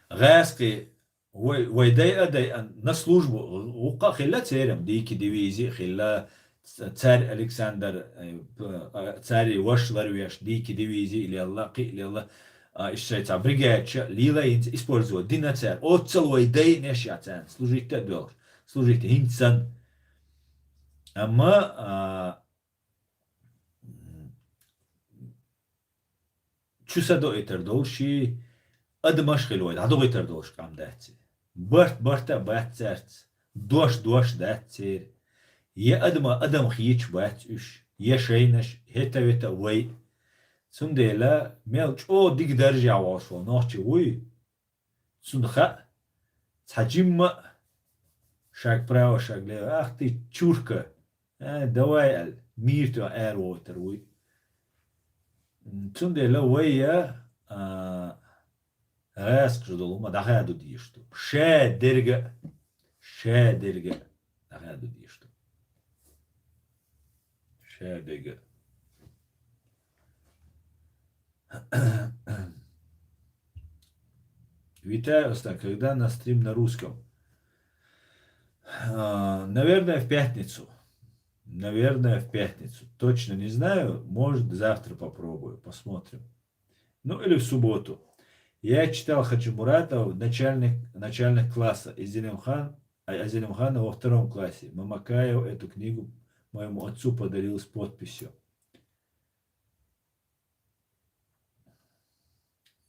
ГӀаскхи вай, вай дай а дай а на службу, гӀукка хилла церем, дийки дивизи хилла, ц-, царь Александр, э, п-, а, царь ваш ларвеш, дийки дивизи или Алла, кхи или Алла, а, ишшай ца бригадча, лила инц использовать, дина царь, оццал вай дай неш я царь, служить та дол, служить хинцан. Амма, а, чу са дойтар долши, адамаш хилой, дӀадогӀитар долш кам дац. Барт барта бац царц, дош дош дац цер. Е адама адам хийч бац уш, е шайнаш, хета вета вай. Цундела мел чӀо диг даржа валшо нохчи вуй. Цун ха, цхьа жимма, шаг право, шаг лево, ах ты чурка, э, давай ал, мир тё эр вотер вуй. Цундела вай я, а, гӀаскаш долу ма дахаду дишту. Ше дерга, ше дерга дахаду дишту. Ше дерга. Витаю, Остап, когда на стрим на русском? А, наверное, в пятницу. Наверное, в пятницу. Точно не знаю. Может, завтра попробую. Посмотрим. Ну, или в субботу. Я читал Хаджимуратова в начальных, начальных классах. И Зелимхан, а, Зелимхана во втором классе. Мамакаев эту книгу моему отцу подарил с подписью.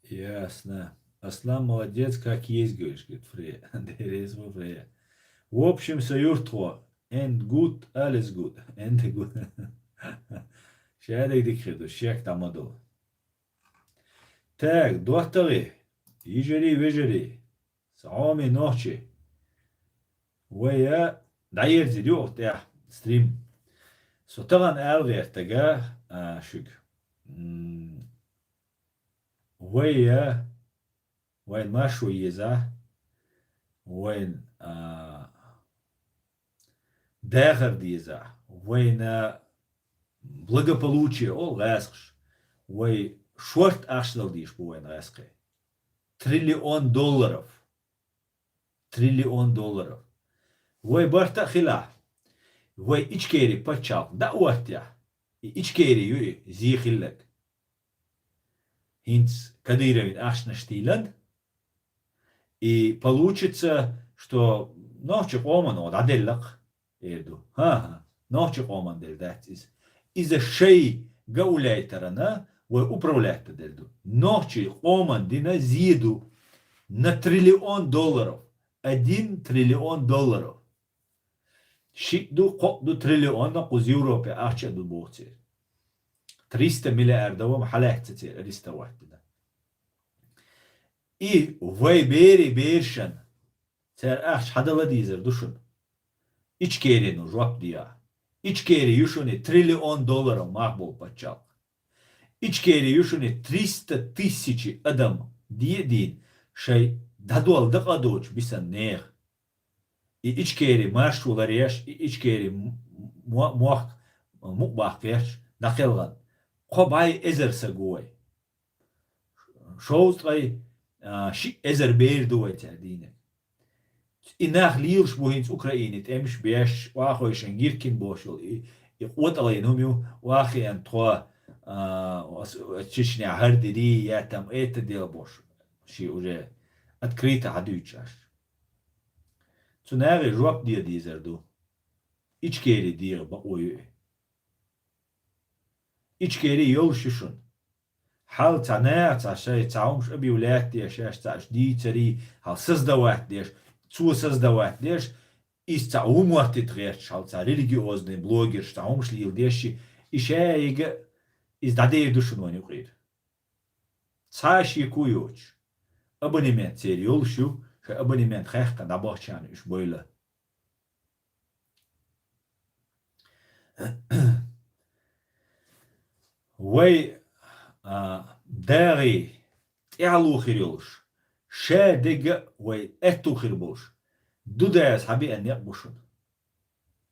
Ясно. Аслан, молодец, как есть, говоришь, говорит Фрея. Дерезва Фрея. В общем, союртхо. And good, alles gut. And good. Шаярдик дикхир ду, шек тамадул. Так, дохтари, ижери, вежери. Саоми нохчи. Вая дӀаерзир ю тӀехь стрим. Со таган алгӀертага, а, шуьга. М, вая, вайн маршо еза, вайн, а, дахар деза, вайна благополучие, о, гӀаскхаш. Вай шорт ахча дала дийш бу вайн гӀаскхе. Триллион долларов. Триллион долларов. Вай барта а хилахь, вай Ичкери паччалкх дӀа а оттехь, и Ичкери ю и, зе хилларг. ХӀинца Кадыровн ахчанаш тиллина, и получится, что нохчийн къоман оха дӀаделла-кх, эр ду. ХӀан-хӀа, нохчийн къоман делла дац иза. Иза шайн гауляйтарана вай управлять делла ду. Нохчийн къоман дина зе ду на триллион долларов. Один триллион долларов. Шиъ ду, кхоъ ду триллион, кхуза Европе ахча а ду боху церан. Триста миллиардов-м хьалаьцна церан арестовать дина. И вай берийн берашна цара ахча хьадала дезар ду шуна. Ичкерина жоп дехьа. Ичкери ю шуна триллион долларов мах болу паччалкх. Ичкери ю шуна триста тысячи адам де а дийна, шайн дӀадолла дакъа а доцуш бисина нехан. И Ичкери маршо ларъеш, и Ичкери м-, мо-, мохк мукъабаккха гӀерташ дӀакхелхина кхо бӀе эзар саг ву вай. Шовзткъе, а, шиъ эзар бер ду вай цара дийна. И нах лелаш бу хӀинца Украине тӀемаш беш, оахойшна Гиркин бохуш йолу и, и къотӀалан хӀума ю, оха хиъна тхо, а, ас, ас Чечня хӀара дирий, я там это дело бохуш, шен уже открыто хьадуьйцуш Ӏаш. Цу нахе жоп де дезар ду. Ичкери дегӀан бакъо ю и. Ичкери йолуш ю шуна. Хьал цхьа наха цхьа шайн цхьа хӀумаш объявлять деш, шаьш цхьа уьш дийцарий, хьал создавать деш, цо создавать деш, иза цхьа ву моттийта гӀерташ, хьал цхьа религиозный блогерш цхьа хӀумаш леладеш, и шайга иза дӀадер ду шуна вайна юкъера. Цхьа а шеко йоцуш, абонемент церан йолуш ю, шайн абонемент хаьккхина дӀабахчарна уьш бойла. Вай, а, дагӀий тӀаьхьало хир йолуш, ша дерг а вай аьтту хир болуш, ду даза хьабеана некъ бу шуна.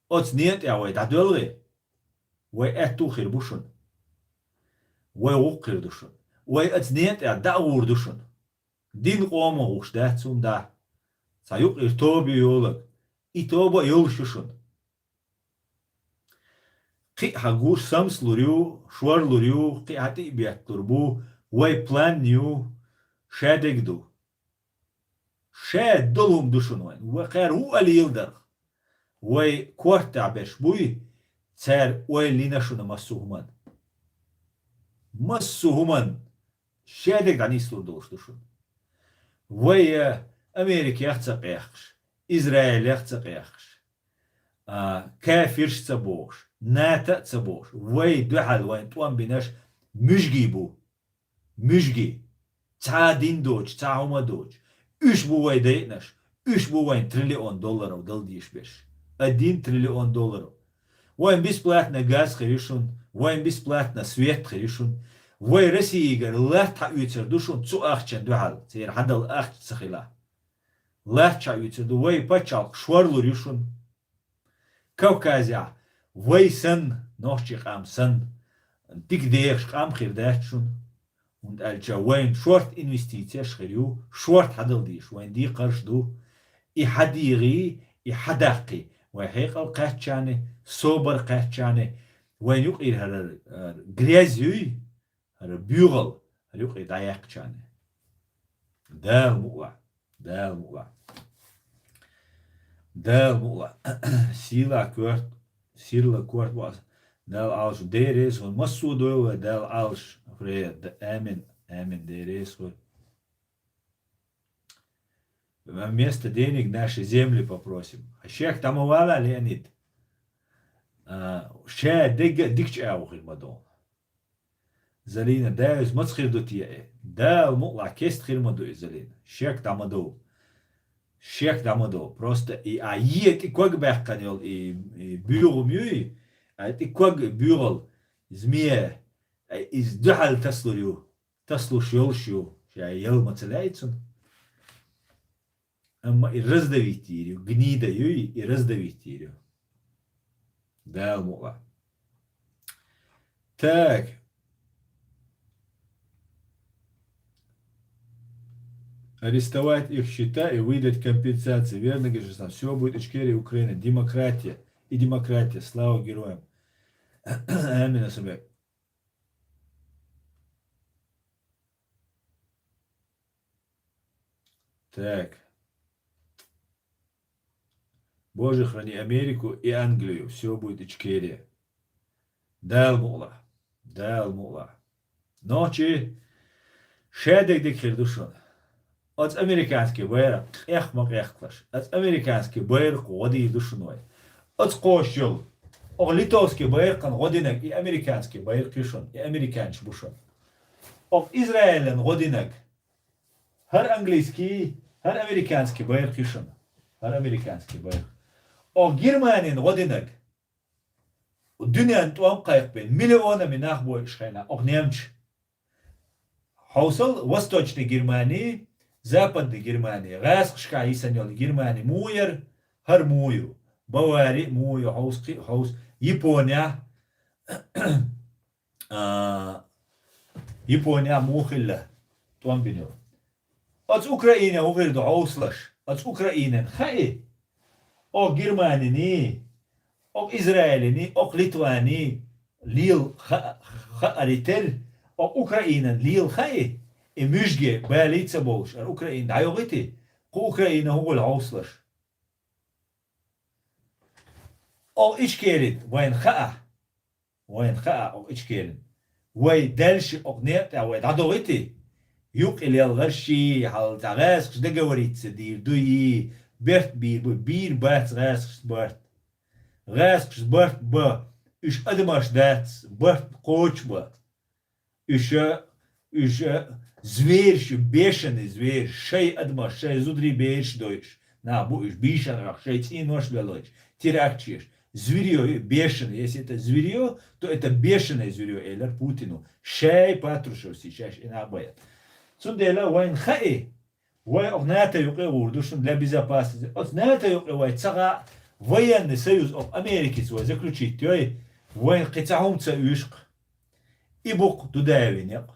Оцу некъа тӀехь вай дӀадоьлхий, вай аьтту хир бу шуна. Вай гӀуллакх хир ду шуна. Вай оцу некъа тӀехь дӀа а гӀур ду шуна. Дин къоман гӀуллакхаш дац хӀума дӀа. Цхьа юкъера тоба ю йолаг. И тоба а йолуш ю шуна. Кхин а хьан гуш самсалур ю, шорлур ю, кхин а хьан тӀе а бетталур бу, вай план ю, ша дерг ду. Ша долу хӀума ду шуна вайн. Вай кхара хӀу а леладарх. Вай кортахь берш буй, цара ойла йина шуна массо а хӀуманна. Массо а хӀуманна ша дерг дӀанислур долуш ду шуна. Вай, э, Америкех а ца къехкаш, Израилех а ца къехкаш, а, кафирш а ца бохуш, НАТО а ца бохуш, вай дуьхьал вайн тӀом бинарш муьжгий бу. Муьжгий. Цхьа а дин доцуш, цхьа а хӀума доцуш. Уьш бу вай дайъанаш, уьш бу вайн триллион долларов дала дезаш берш. Один триллион долларов. Вайн бесплатно газ хир ю шуна, вайн бесплатно свет хир ю шуна. Вай Россиягара латта хьаоьцур ду шуна цу ахчан дуьхьал, церан хьадала ахча ца хилахь. Латта хьаоьцур ду, вай пачхьалкх шорлур ю шуна. Кавказехь вай санна, нохчийн къам санна, дика дехаш къам хир дац шуна. ХӀунда аьлча вайн шорта инвестицеш хир ю, шорта хьадала дезаш вайн декхарш ду. И хьадийгӀий, и хьадаккхий, вай хьекъал кхаьччани, собар кхаьччани, вайн юкъера хӀара, а, грязь юй, хӀара буьйгӀал, хӀара юкъе дӀаяьккхичарна. Дала мукъалахь, Дала мукъалахь. Дала мукъалахь. Сийла корта, сирла корта бу ас. Дала Ӏалаш деррис, ван массо а дойла вай, Дала Ӏалаш. Фре, д-, амин, амин, деррис вай. Вместо денег наши земли попросим. А шек там вала, Леонид. А, ша дегга дикача агӀо хир ма ду. Залина, да, иза маца хир ду те, э? Дала мукъалахь кеста хир ма ду иза, Залина. Шек дӀа ма ду. Шек дӀа ма ду. Просто и, а, е тӀе ког баьккхина йолу и, и буьйгӀам юй, а, тӀе ког буьйгӀал, змея, а, иза дуьхьал таслур ю. Таслуш йолуш ю, ша ял ма ца лаьий цунна. Амма и раздавить йийр ю, гнида юй, и раздавить йийр ю. Дала мукъалахь. Так. Арестовать их счета и выдать компенсации. Верно, Гешесан. Все будет Ичкерия, Украина. Демократия. И демократия. Слава героям. Аминь, особенно. Так. Боже, храни Америку и Англию. Все будет Ичкерия. Дала мукъла. Дала мукъла. Нохчий, шадерг дика хир ду шуна. Оцу американский байракх къех ма къехкалаш. Оцу американский байракх гӀо дийр ду шуна вай. Оцу кхошчул. Оха литовский байракхан гӀо динарг и американский байракх ю шуна, и американча бу шуна. Оха Израилан гӀо динарг. ХӀара английский, хӀара американский байракх ю шуна. ХӀара американский байракх. Оха Германин гӀо динарг. Дуьненна тӀом кхайкхабина, миллионами нах бойуш хенахь, оха немча. Хьовсал, Восточный Германии, Западный Германии, гӀаскхашкахь йисина йолу Германи муха яра, хӀара муха ю, Бавари муха ю, хьовса кхин а хьовса, Япония, а, Япония муха хилла тӀом бина ю. Оцу Украине хӀун хир ду хьовсалаш? Оцу Украинан хаьий? Оха Германиний, оха Израилиний, оха Литваний лела ха-, хаарий терра, оха Украинан лела хаьий? И муьжге балий ца болуш, ара Украина дӀайогӀитий? Кху Украина хӀун хуьлу хьовсалаш? Оха Ичкерит вайна хаа. Вайна хаа оха Ичкерина. Вай дальше оха некъа тӀехь вай дӀадогӀитий? Юкъа лелхарш йий, хьал цхьа гӀаскхаш договориться дийр дуй, берт бийр бу, бийр бац гӀаскхашца барт. ГӀаскхашца барт бан, уьш адамаш дац, барт кхочуш бан. Уьш, уьш зверш ю, бешаный зверш, шайн адамаш, шайн зударий, бераш дойуш нах бу уьш, бийшинарш, шайн цӀенош а лелойтуш, теракташ еш. Зверьё ю, бешаный. Если это зверьё, то это бешеное зверьё, элира Путину. Шай Патрушевс шаьш и нах бан. Цундела вайна хаьий, вай оха НАТО юкъе а гӀур ду шуна для безопасности. Оцу НАТО юкъе вай ца гӀа, военный союз оха Америкица вай заключить йой, вайна кхин цхьа хӀума ца уьйш-кх. И бу-кх Дудаевн некъ.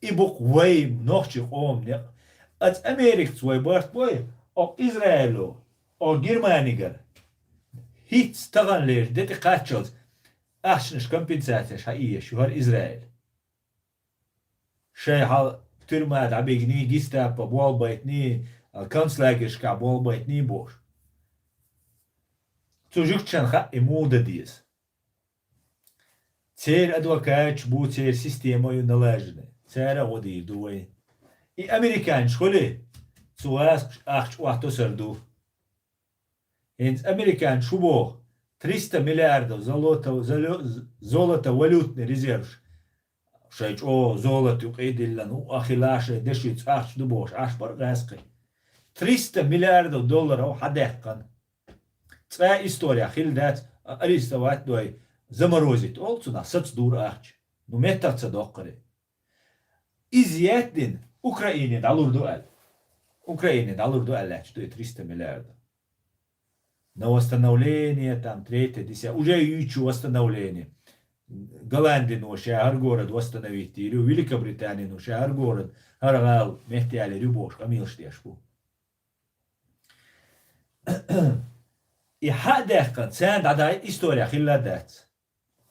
И бу-кх вай нохчийн къоман некъ. Оцу Америкаца вай барт бой, оха Израило, оха Германигара. ХӀинцца таханлерчу де тӀе кхаччалц ахчанаш, компенсацеш хьаийеш ю хӀара Израиль. Шайн хьал тюрьма дӀабигний, гестапо болх байтний, концлагершкахь болх байтний бохуш. Цу жуьгташна хаьа и муха дан деза. Церан адвокаташ бу, церан система ю налажанный. Цара а гӀо дийр ду вай. И американчаш хуьлий, цу гӀаскхаша ахча охьатосур ду. ХӀинца американчаш шу боху, триста миллиардов золото-, золё-, золото-валютный резерваш. Шайн чӀогӀа золото юкъе а диллина, хӀуъа хила, шайн дешица ахча ду бохуш, Ӏаш бара гӀаскхий. Триста миллиардов долларов хьадаьккхина. Цкъа а история хилла дац, а, арестовать дой, заморозить олу цунах, саца дура ахча. Ну, меттах ца доккхуре. Иза яздина, Украине дӀалур ду аьлла. Украине дӀалур ду аьлла лаьтташ ду и триста миллиарда. На восстановление, там, третье, десятое. Уже юьйцу восстановление. Голландино ша хӀара город восстановить дийр ю, Великобританино ша хӀара город, хӀара гӀала меттаялийр ю бохуш, къамелаш деш бу. И хьа а даьккхина, царна дӀадахьа история хилла дац.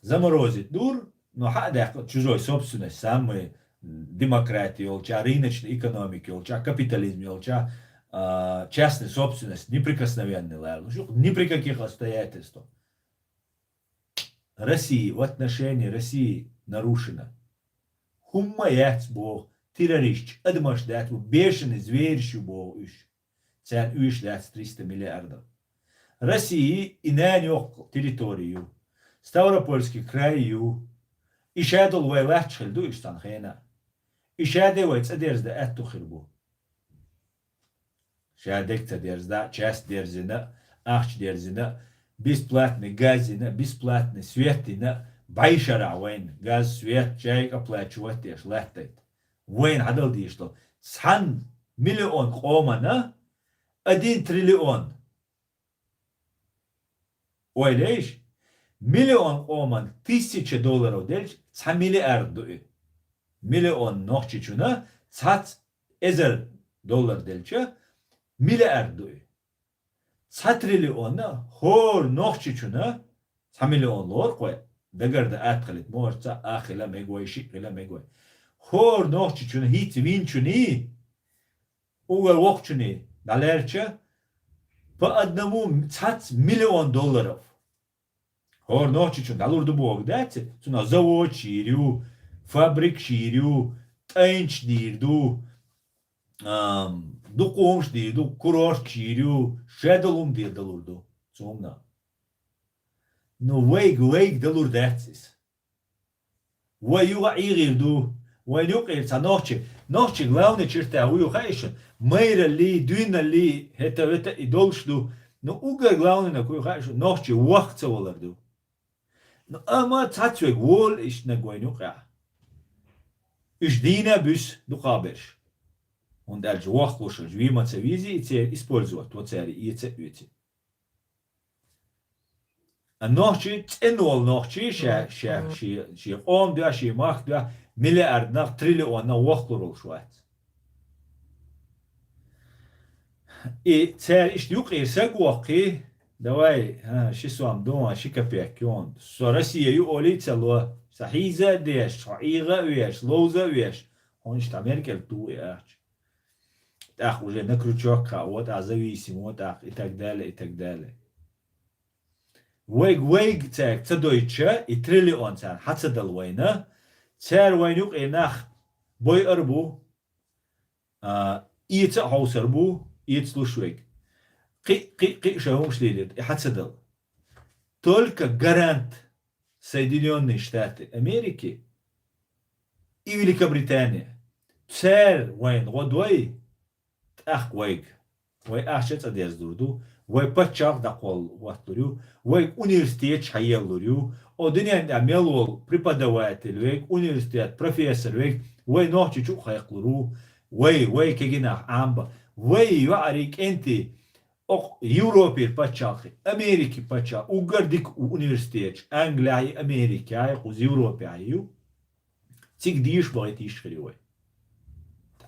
Заморозить дур, но хьа а даьккхина чужой собственность, самый демократи йолча, рыночный экономика йолча, капитализм йолча, а, частный собственность, неприкосновенный лаьлла. Шу ни при каких обстоятельствах. Россия, в отношении России нарушена. ХӀумма яц боху, террористаш, адамаш дац бу, бешаный зверш ю боху уьш. Царна уьш дац триста миллиардов. России и нана йоккха территори ю. Ставропольский край ю. И шадолу вай латташ хила ду уьш цхьана хенахь. И шаде вай цӀа дерза дан аьтту хир бу. Ша дерг ца дерза, часть дерзина, ахча дерзина, бесплатный газ йина, бесплатный свет йина, бӀешарахь вайна газ, свет, чай оплачивать деш латтайта. Вайна хьадала дийш долу. Цхьана миллион къомана один триллион. Ойла еш, миллион къоман тысяча долларов делча, цхьа миллиард ду и. Миллион нохчичунна цхьацца эзар доллар делча, миллиард ду и. Цхьа триллион а хӀора нохчичунна, цхьа миллион лору кхой, дагарда атта хилийта, морца а хила мега вай, шиъ хила мега вай. ХӀора нохчичунна хӀинца винчуний, угар вокхучуний дӀалаьрча, по одному цхьацца миллион долларов. ХӀора нохчичун дӀалур ду боху дац, цунах заводаш йийр ю, фабрикаш йийр ю, тӀайнаш дийр ду, ам, дукха хӀумаш дийр ду, курорташ йийр ю, шадолу хӀума дийр далур ду цунна. Ну, вайга, вайга далур дац иза. Вай юха а ӀийгӀийр ду, вайн юкъера цхьа нохчи. Нохчи главный черта хӀу ю хаьий шуна? Майраллий, дуьйналлий, хӀета-вета и долуш ду. Ну, уггар главныйнаг хӀу ю хаьий шуна? Нохчи воккха ца валар ду. Ну, амма цхьацца вега волу иштанаг вайн юкъехь. Уьш дийна а буьсу дукхахберш. ХӀунда аьлча воккхалуш, вийма ца вийзи, и церан использовать во церан, эца а оьци. А нохчи, цӀена волу нохчи, ша, ша, ши, ши къом дуьхьа, ши мах дуьхьа, миллиарднах, триллионнах воккхалур волуш вац. И цара иштта юкъера саг воккхий, давай, а, ши сом ду, а, ши копейк ю хьуна. Со Россия ю олий ца ло, сан хьийза а деш, хьо ӀийгӀа а веш, ловза а веш, хьуна иштта Америкел ту и ахча. ТӀаккха уже на крючок хаа, вот а зависим, вот а и так далее, и так далее. Вайга, вайга цаьрга ца дойтуча, и триллион царна хьа ца дала вайна, цара вайна юкъе нах бойар а бу, а, эца а хьовсар бу, эцалуш вайга. Кхин, кхин, кхин шайн хӀумаш лелийта, и хьа ца дала. Только гарант Соединённые Штаты Америки и Великобритания. Цара вайна гӀо дой, тӀаккха вайга. Вай ахча цӀа дездур ду, вай паччалкх дӀакхолла хӀотталур ю, вайга университеташ хьаеллалур ю, о дуьнен тӀехь мел волу преподаватель вайга, университет профессор вайга, вай нохчи чу а кхайкхалур ву, вай, вай кегинах Ӏамба, вай йоӀарий, кӀентий, окху Европера паччалкхе, Америки паччалкхе, уггар дика у-, университеташ, Англияхь и Америкехь, кхуза Европехь ю. Цига дийша бахийта йиш хир ю вай.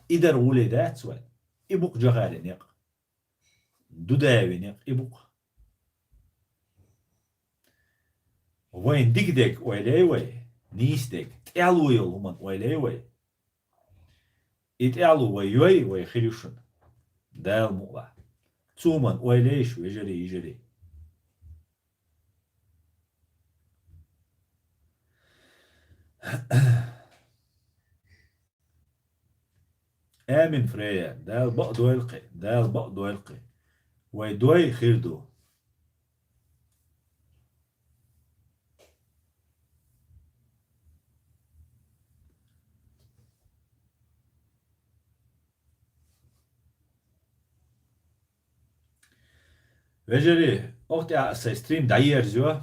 И дар гӀуле дац вай. И бу-кх Джохарин некъ. Дудаевин некъ и бу-кх. Вайн дика дег ойла яй вай, нийса дег, тӀаьхьало йолу хӀуманна ойла яй вай. И тӀаьхьало вай йой, вай хир ю шуна. Дала мукъалахь. Цу хӀуманна ойла яй шу, вежарий, йижарий. Амин, Фрея. Дала бакъдойла кхин, Дала бакъдойла кхин. Вай дой хир ду. Вежарий, оха тӀехь аса сайн стрим дӀаерзайо.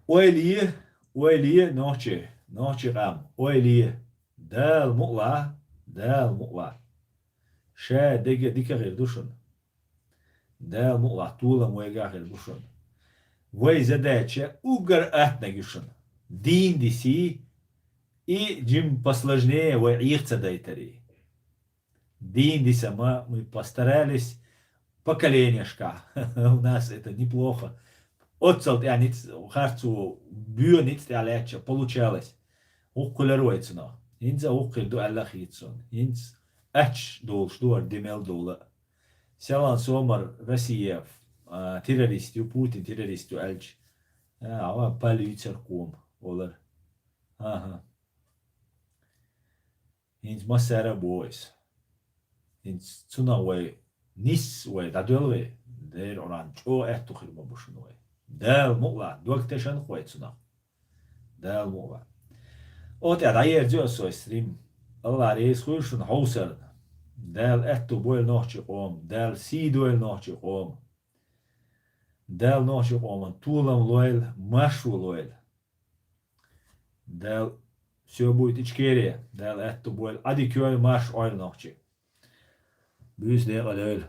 Ойла е, ойла е, нохчий, нохчий къам, ойла е. Дала мукъалахь, Дала мукъалахь. Ша дега дика хир ду шуна. Дала мукъалахь, толам вайгахь хир бу шуна. Вай задача уггар аттанаг ю шуна. Дийна дисий и жим посложнее вай Ӏеха ца дайтарий. Дийна диса ма, мы постарались поколенияшкахь. У нас это неплохо. Оццал тӀаьхьа ницкъ харцо боь ницкъ тӀехь лаьттача получалось. ГӀуллакх хилар вай цунах. ХӀинца а гӀуллакх хир ду аьлла хийца суна. ХӀинца аьчча долуш ду хӀара де мел дола а. Селан сомар Россия, а, террорист ю, Путин террорист ю аьлча, а, ава пал вицар кхома олар. АхӀа. ХӀинца массара а боху иза. ХӀинца цунах вай нисса вай дӀадоьлла вай, Дера Къуръан чӀогӀа аьтту хир ма бу шуна вай. Дала мукъалахь, дог тешан-кх вай цунах. Дала мукъалахь. Оха тӀехь дӀаерзайо аса сайн стрим. АллахӀ реза хуьлда шуна хьовсарна. Дала аьтту бойла нохчий къоман, Дала сий дойла нохчий къоман. Дала нохчий къоман толам лойла, маршо лойла. Дала, всё будет Ичкерия. Дала аьтту бойла, Ӏадика йойла, марша Ӏойла нохчий. Буьйса декъала йойла.